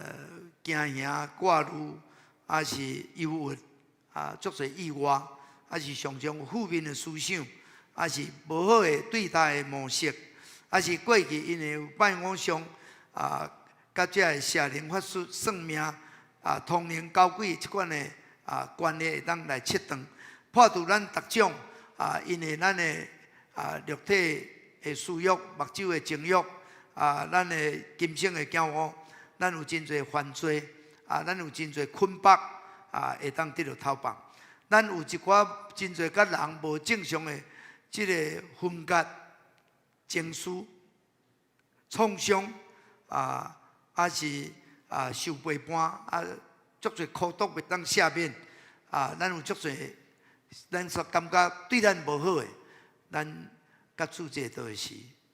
驚嚇、掛慮，抑是憂鬱啊，足濟意外，抑是常常有負面的思想，抑是無好的對待的模式，抑是過去因為有拜偶像啊，佮這个邪靈法術、算命啊、通靈交鬼這款的啊觀念會當來切斷，破除咱逐種啊，因為咱的啊肉體的私欲、目睭的情欲啊，咱的今生的驕傲，咱有真濟犯罪啊，咱有真濟捆綁啊，會當得著脫綁。咱有一寡真濟佮人無正常的這个分割、情緒、創傷啊，抑是啊受背叛啊，足濟苦毒袂當赦免啊，咱有足濟咱所感覺對咱無好的，咱佮主這道時，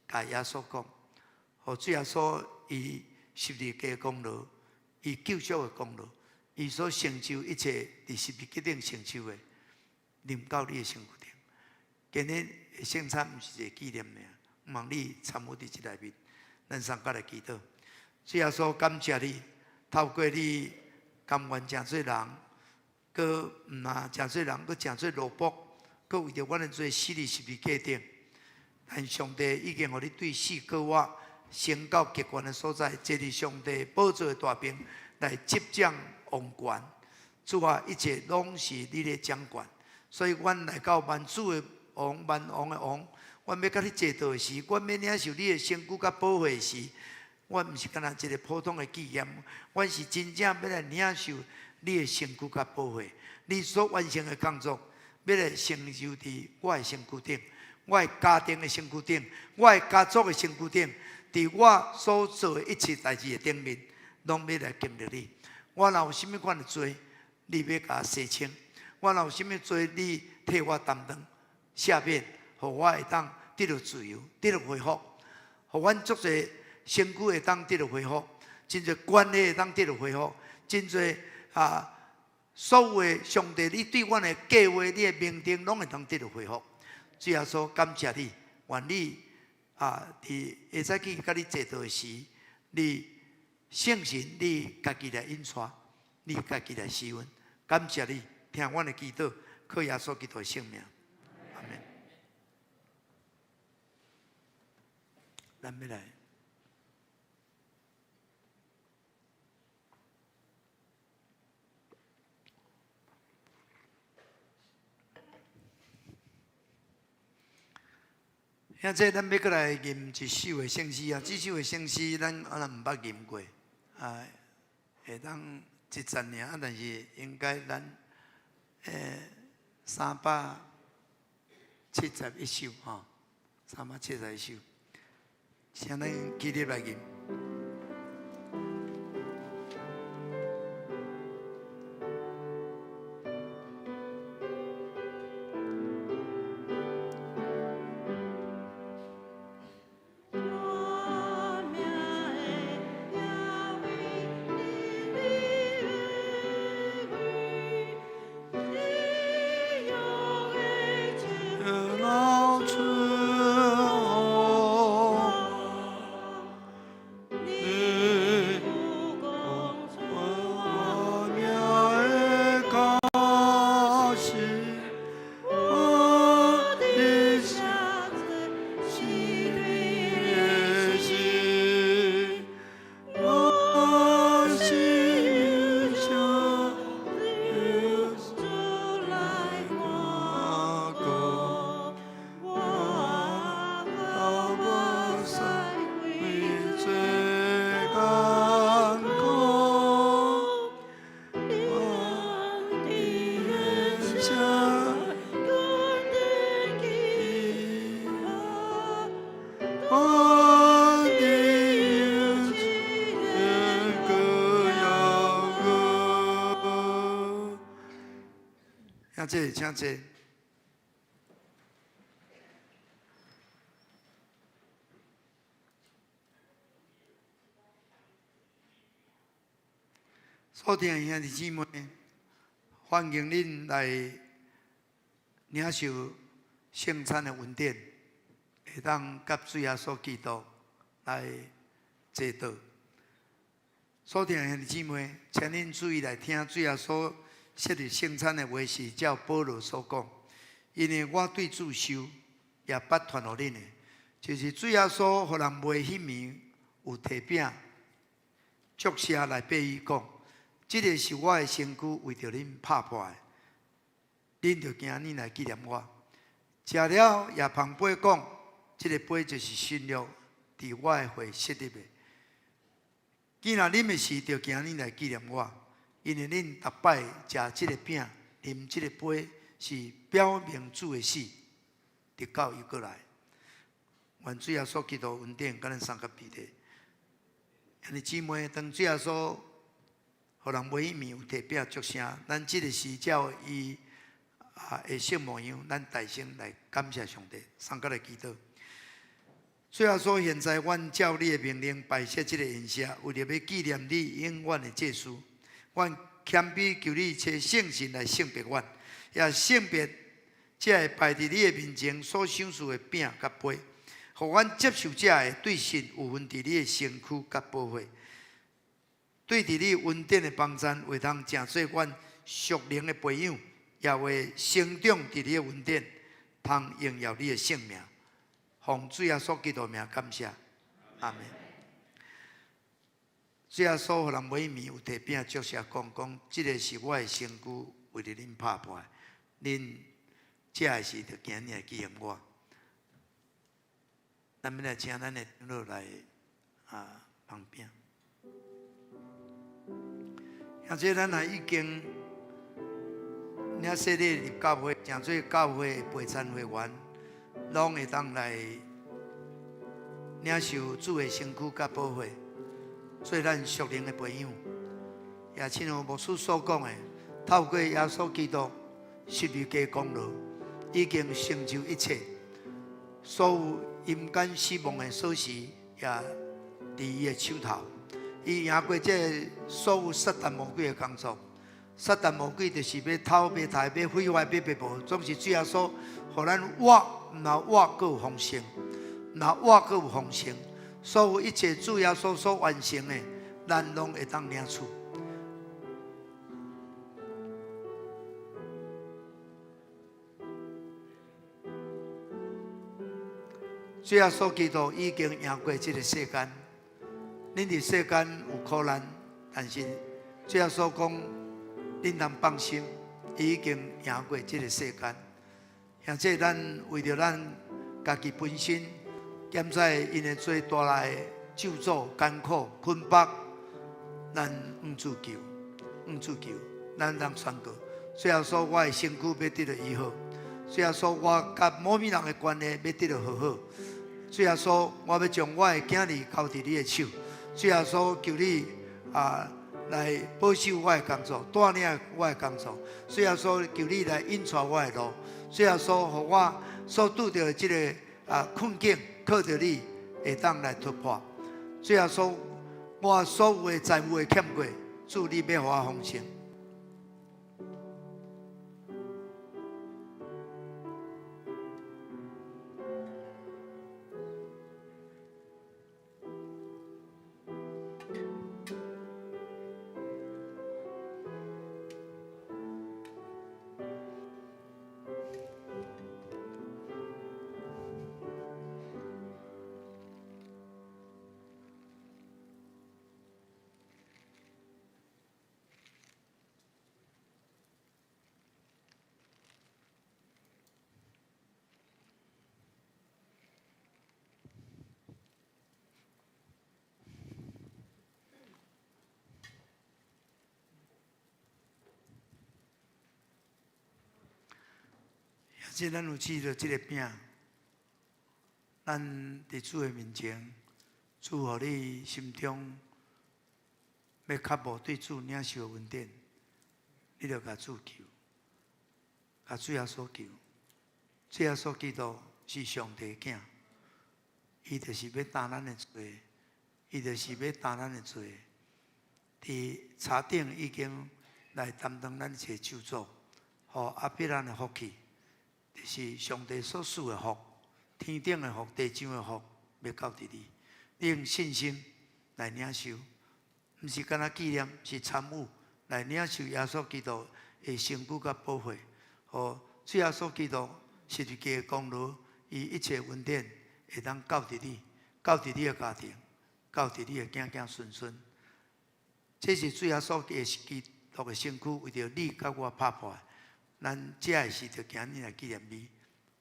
共耶穌講，予主耶穌伊十字架功勞，伊救贖的功勞，伊所成就一切佇十字架頂成就的，臨到你的身軀頂。今日的聖餐毋是一个紀念爾，望你參與佇這內面，咱送佮來祈禱。主耶穌感謝你，透過你甘願成做人，閣毋但成做人，閣成做奴僕，閣為著阮的罪死佇十字架頂。但上帝已經予你對死過活，升到極懸的所在，坐佇上帝寶座的大爿來執掌王權。主啊，一切攏是你咧掌權，所以阮來到萬主的王、萬王的王，阮欲佮你坐道的時，阮欲領受你的身軀佮寶血時，阮毋是干焦一个普通的紀念，阮是真正欲來領受你的身軀佮寶血，你所完成的工作，欲來成就佇我的身軀頂，我的家庭的身軀頂，我的家族的身軀頂，佇我所做的一切代誌的頂面，攏欲來經歷你。我若有啥物款的罪，你欲共我洗清；我若有啥物罪，你替我擔當赦免，予我會當得著自由，得著恢復，予阮足濟身軀會當得著恢復，真濟關係會當得著恢復，真濟啊，所有的上帝你對阮的計劃、你的命定，攏會當得著恢復。主耶穌，感謝你，願你啊，佇下早起佮你坐道的時，你聖神你家己來引帶，你家己來施恩。感謝你，聽阮的祈禱，靠耶穌基督的聖名，阿們。咱欲來。兄弟，咱欲閣來吟一首的聖詩啊！這首的聖詩咱可能毋捌吟過，啊，會當一節爾，啊，但是應該咱371首吼，371首，請咱起立來吟。請坐，請坐。所聽的兄弟姊妹，歡迎恁來領受聖餐的恩典，會當佮主耶穌基督來齊禱。所聽的兄弟姊妹，請恁注意來聽主耶穌設立聖餐的話是照保羅所講，因為我對主受，也捌傳予恁的，就是主耶穌予人賣彼暝有提餅，祝謝來擘伊講。這个是我的身軀，為著恁拍破的，恁著行按呢來紀念我。食了也捧杯講，這个杯就是新約，佇我的血設立的。既然啉的時，著行按呢來紀念我，因為恁逐擺食這个餅、啉這个杯，是表明主的死，直到伊閣來。願主耶穌基督恩典，佮咱相佮彼得。兄弟姊妹，當主耶穌予人賣彼暝有提餅祝謝，咱這个時照伊的聖模樣，咱大聲來感謝上帝，相佮來祈禱。主耶穌，現在阮照你的命令擺設這个筵席，為著欲紀念你永遠的這事，阮謙卑求你差聖神來聖別阮，也聖別這个擺佇你的面前所賞賜的餅佮杯，予阮接受者的對信有份佇你的身軀佮寶血。對佇你恩典的幫贊，會通成做阮屬靈的培養，也會成長佇你的恩典，通榮耀你的聖名。奉主耶穌基督名感謝，阿們。主耶穌予人賣彼暝有提餅祝謝講講，這个是我的身軀，為著恁拍破的，恁食的時著行按呢來紀念我。咱欲來請咱的長老來捧餅。兄弟，咱若已經領洗禮入教會，成做教會的陪餐會員，攏會當來領受主的身軀佮寶血，做咱屬靈的培養。也親像牧師所講的，透過耶穌基督十字架功勞，已經成就一切，所有陰間死亡的鎖匙也佇伊的手頭。伊贏過這所有撒旦魔鬼的工作。撒旦魔鬼就是欲偷、欲刣、欲毀壞、欲滅無，總是主耶穌予咱活，毋但活閣有豐盛，毋但活閣有豐盛。所有一切主耶穌所完成的，咱攏會當領取。主耶穌基督已經贏過這个世間。恁佇世間有苦難，但是主耶穌講，恁通放心，伊已經贏過這个世間。兄弟，咱為著咱家己本身，減災𪜶的罪帶來的咒詛、艱苦、捆綁，咱向主求，向主求，咱通宣告。主耶穌，我的身軀欲得著醫好；主耶穌，我佮某物人的關係欲得著和好；主耶穌，我欲將我的囝兒交佇你的手。主耶穌，求你來保守我的工作，帶領我的工作。主耶穌，求你來引帶我的路。主耶穌，予我所拄著的這个困境，靠著你會當來突破。主耶穌，我所有的財務的欠過，主你欲予我豐盛。這咱有試著這个餅，咱佇主的面前，主予你心中欲較無對主領受的恩典，你著共主求。共主耶穌求。主耶穌基督是上帝的囝，伊就是欲擔咱的罪，伊就是欲擔咱的罪。佇柴頂已經來擔當咱一切咒詛，予亞伯蘭的福氣，就是上帝所賜的福，天頂的福、地上的福，欲到佇你。你用信心來領受，毋是干焦紀念，是參與來領受耶穌基督的身軀佮寶血，予主耶穌基督十字架的功勞，伊一切恩典會當到佇你，到佇你的家庭，到佇你的囝囝孫孫。這是主耶穌基督的身軀，為著你佮我拍破的。咱食的時，就今日來紀念伊，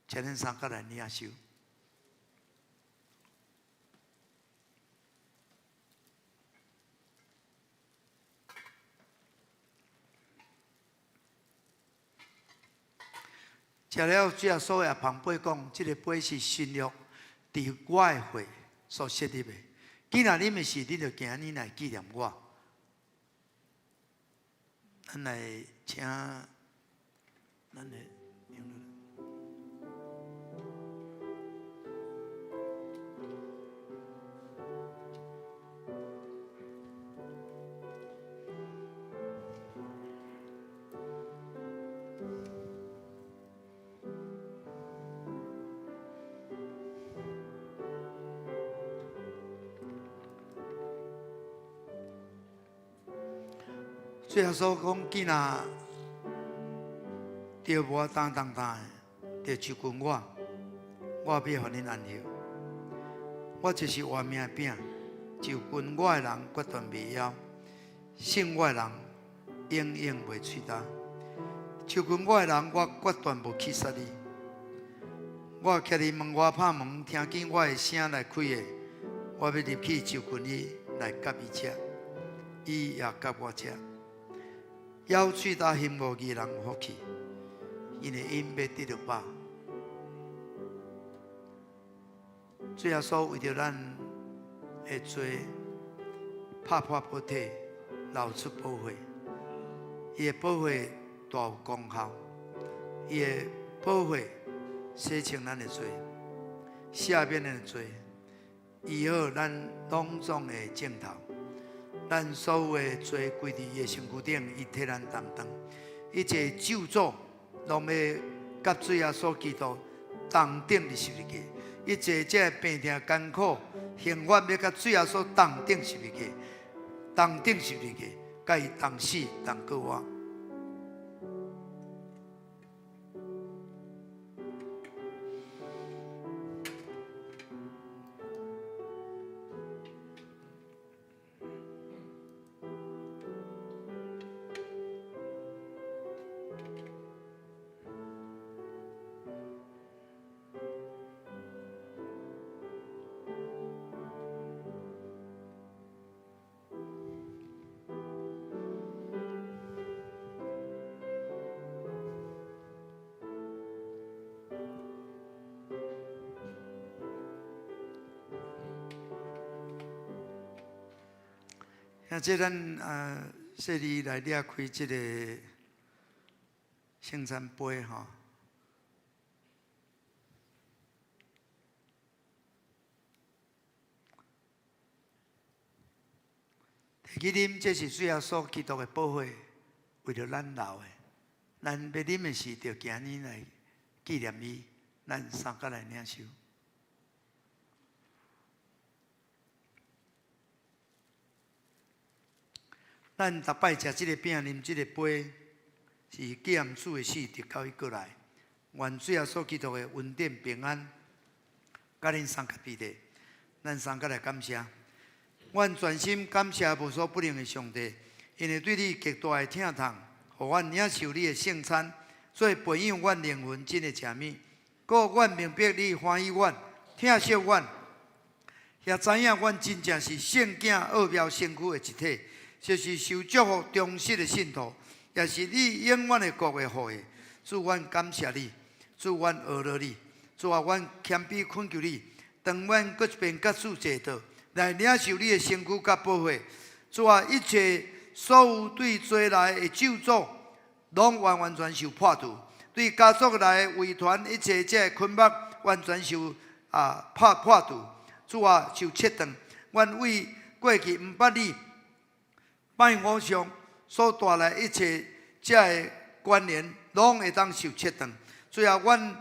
請恁三個來領受。食了主耶穌也捧杯講：這个杯是新約，佇我的血所設立的。既然啉的時，恁就今日來紀念我。咱來請咱的。主耶穌講：既若著無擔重擔的，就就近我，我欲予恁安歇。我就是活命的餅，就近我的人決斷袂枵，信我的人永遠袂喙焦。就近我的人，我決斷無去殺伊。我徛佇門外拍門，聽見我的聲來開的，我欲入去就近伊來佮伊食，伊也佮我食。枵喙焦行無義的人有福氣，因為𪜶欲得著飽。主耶穌為著咱的罪，拍破寶體，流出寶血。伊的寶血大有功效，伊的寶血洗清咱的罪，赦免咱的罪，醫好咱攏總的症頭。咱所有的罪歸佇伊的身軀頂，伊替咱擔當。一切咒詛攏欲佮主耶穌基督同釘佇十字架。一切這个病痛艱苦刑罰欲佮主耶穌同釘十字架，同釘十字架，佮伊同死同過活。啊，這咱啊，細膩來掠開這个聖餐杯吼。提起啉，這是主耶穌基督的寶血，為著咱流的。咱欲啉的時，就今日來紀念伊，咱三個來領受。咱逐擺食這个餅、啉這个杯，是紀念主的死，直到伊閣來。願主耶穌基督的恩典平安，佮恁相佮彼得，咱相佮來感謝。阮全心感謝無所不能的上帝，因為對你極大的疼痛，予阮領受你的聖餐，做培養阮靈魂真的食物。閣阮明白你歡喜阮、疼惜阮，也知影阮真正是聖囝奧妙身軀的一體，就是受祝福忠實的信徒，也是你永遠的國的後裔。主，阮感謝你，主，阮阿羅你，主啊，阮謙卑懇求你，當阮閣一遍佮主坐倒來領受你的身軀佮寶血，主啊，一切所有對罪來的咒詛，攏完完全受破除。對家族內遺傳一切這个捆綁，完全受破除。主啊，受切斷。阮為過去毋捌你拜偶像所帶來一切這个關聯，攏會當受切斷。最後，阮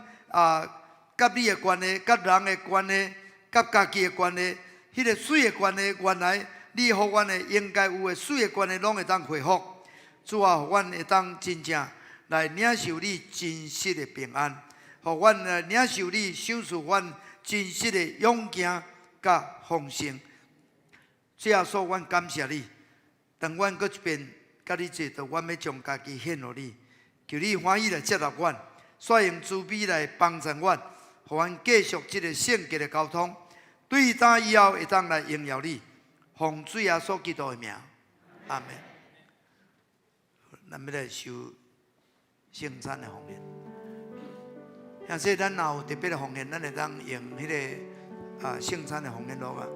佮你的關係、佮人的關係、佮家己的關係，彼个水的關係，原來你予阮的應該有的水的關係，攏會當恢復。主啊，予阮會當真正來領受你真實的平安，予阮來領受你賞賜阮真實的勇健佮豐盛。主耶穌，阮感謝你。當阮閣一遍佮你坐倒，阮欲將家己獻予你，求你歡喜來接納阮，煞用慈悲來幫助阮，予阮繼續這个聖潔的交通，對今以後會當來榮耀你。奉主耶穌基督的名，阿們。咱欲來受聖餐的奉獻。兄弟，咱若有特別的奉獻，咱會當用彼个聖餐的奉獻錄啊。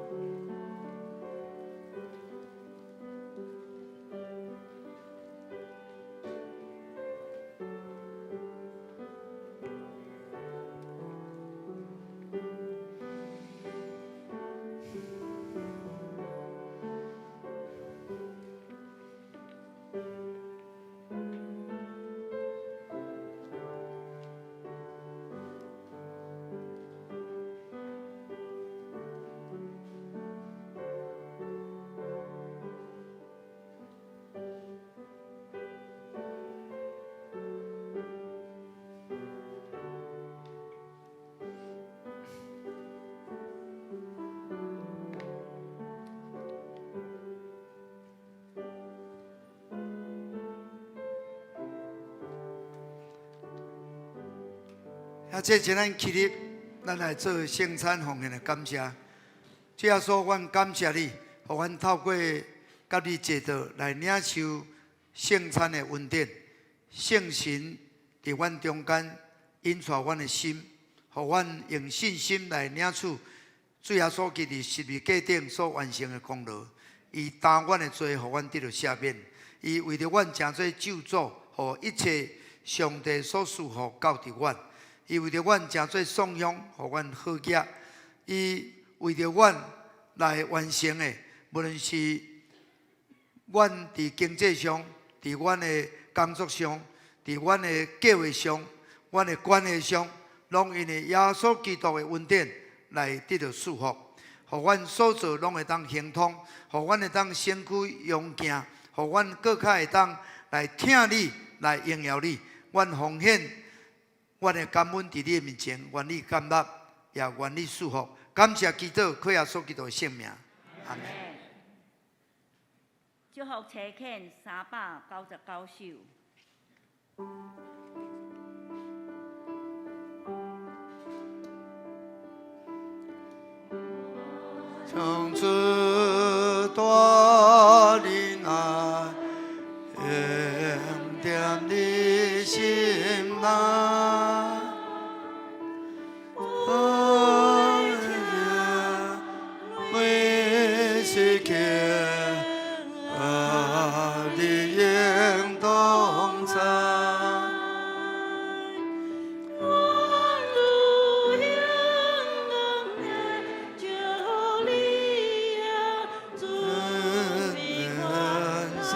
啊，這是咱起立，咱來做聖餐奉獻的感謝。主耶穌，阮感謝你，予阮透過佮你坐倒來領受聖餐的恩典。聖神佇阮中間引帶阮的心，予阮用信心來領取主耶穌基督十字架頂所完成的功勞。伊擔阮的罪，予阮得著赦免。伊為著阮成做咒詛，予一切上帝所賜福到佇阮。伊為著阮成做創傷，予阮好額。伊為著阮來完成的，無論是阮佇經濟上、佇阮的工作上、佇阮的計劃上、阮的關係上，攏因為耶穌基督的恩典來得著祝福，予阮所做攏會當亨通，予阮會當身軀勇健，予阮閣較會當來疼你、來榮耀你。阮奉獻阮的感恩佇你的面前，願你接納，也願你祝福。感謝基督，靠耶穌基督的聖名，阿們。祝福差遣399首。上主大仁愛，永踮你心內。愛每時刻，你永同在。願如行兩祝福你啊，主平安帶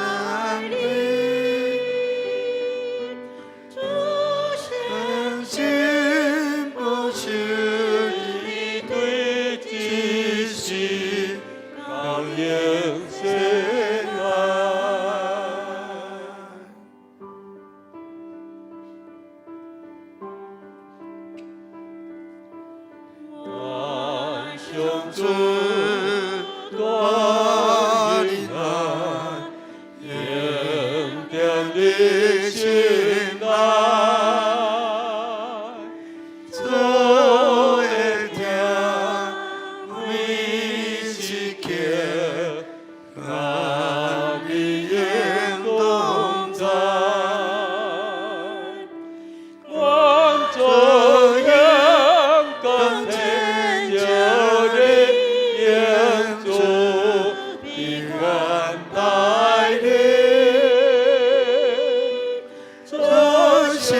你，主聖心不朽你對這世到永世來。願上主大仁愛，永踮你心內。主的疼每時刻，佮你永同在。願主勇敢天著你，願主平安帶你。主聖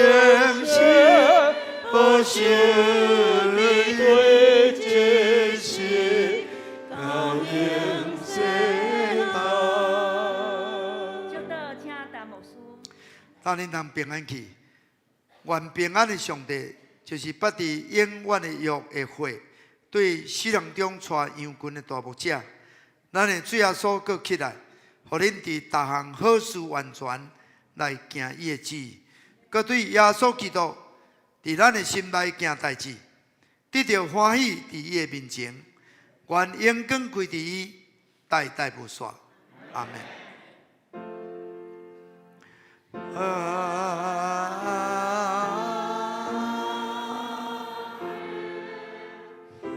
謝牧師。咱恁通平安去，願平安的上帝，就是捌佇永遠的約的血，對死人中帶羊群的大牧者，咱的主耶穌閣起來，予恁佇逐項好事完全來行伊的旨意，閣對耶穌基督佇咱的心內行代誌，得著歡喜佇伊的面前，願榮光歸佇伊，代代無煞。阿們。啊。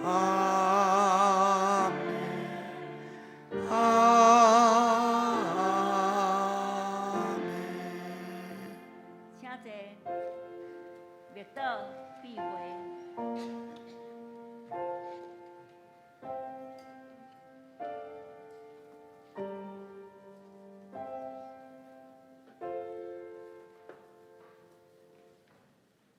阿們，阿們。請坐，默禱閉會。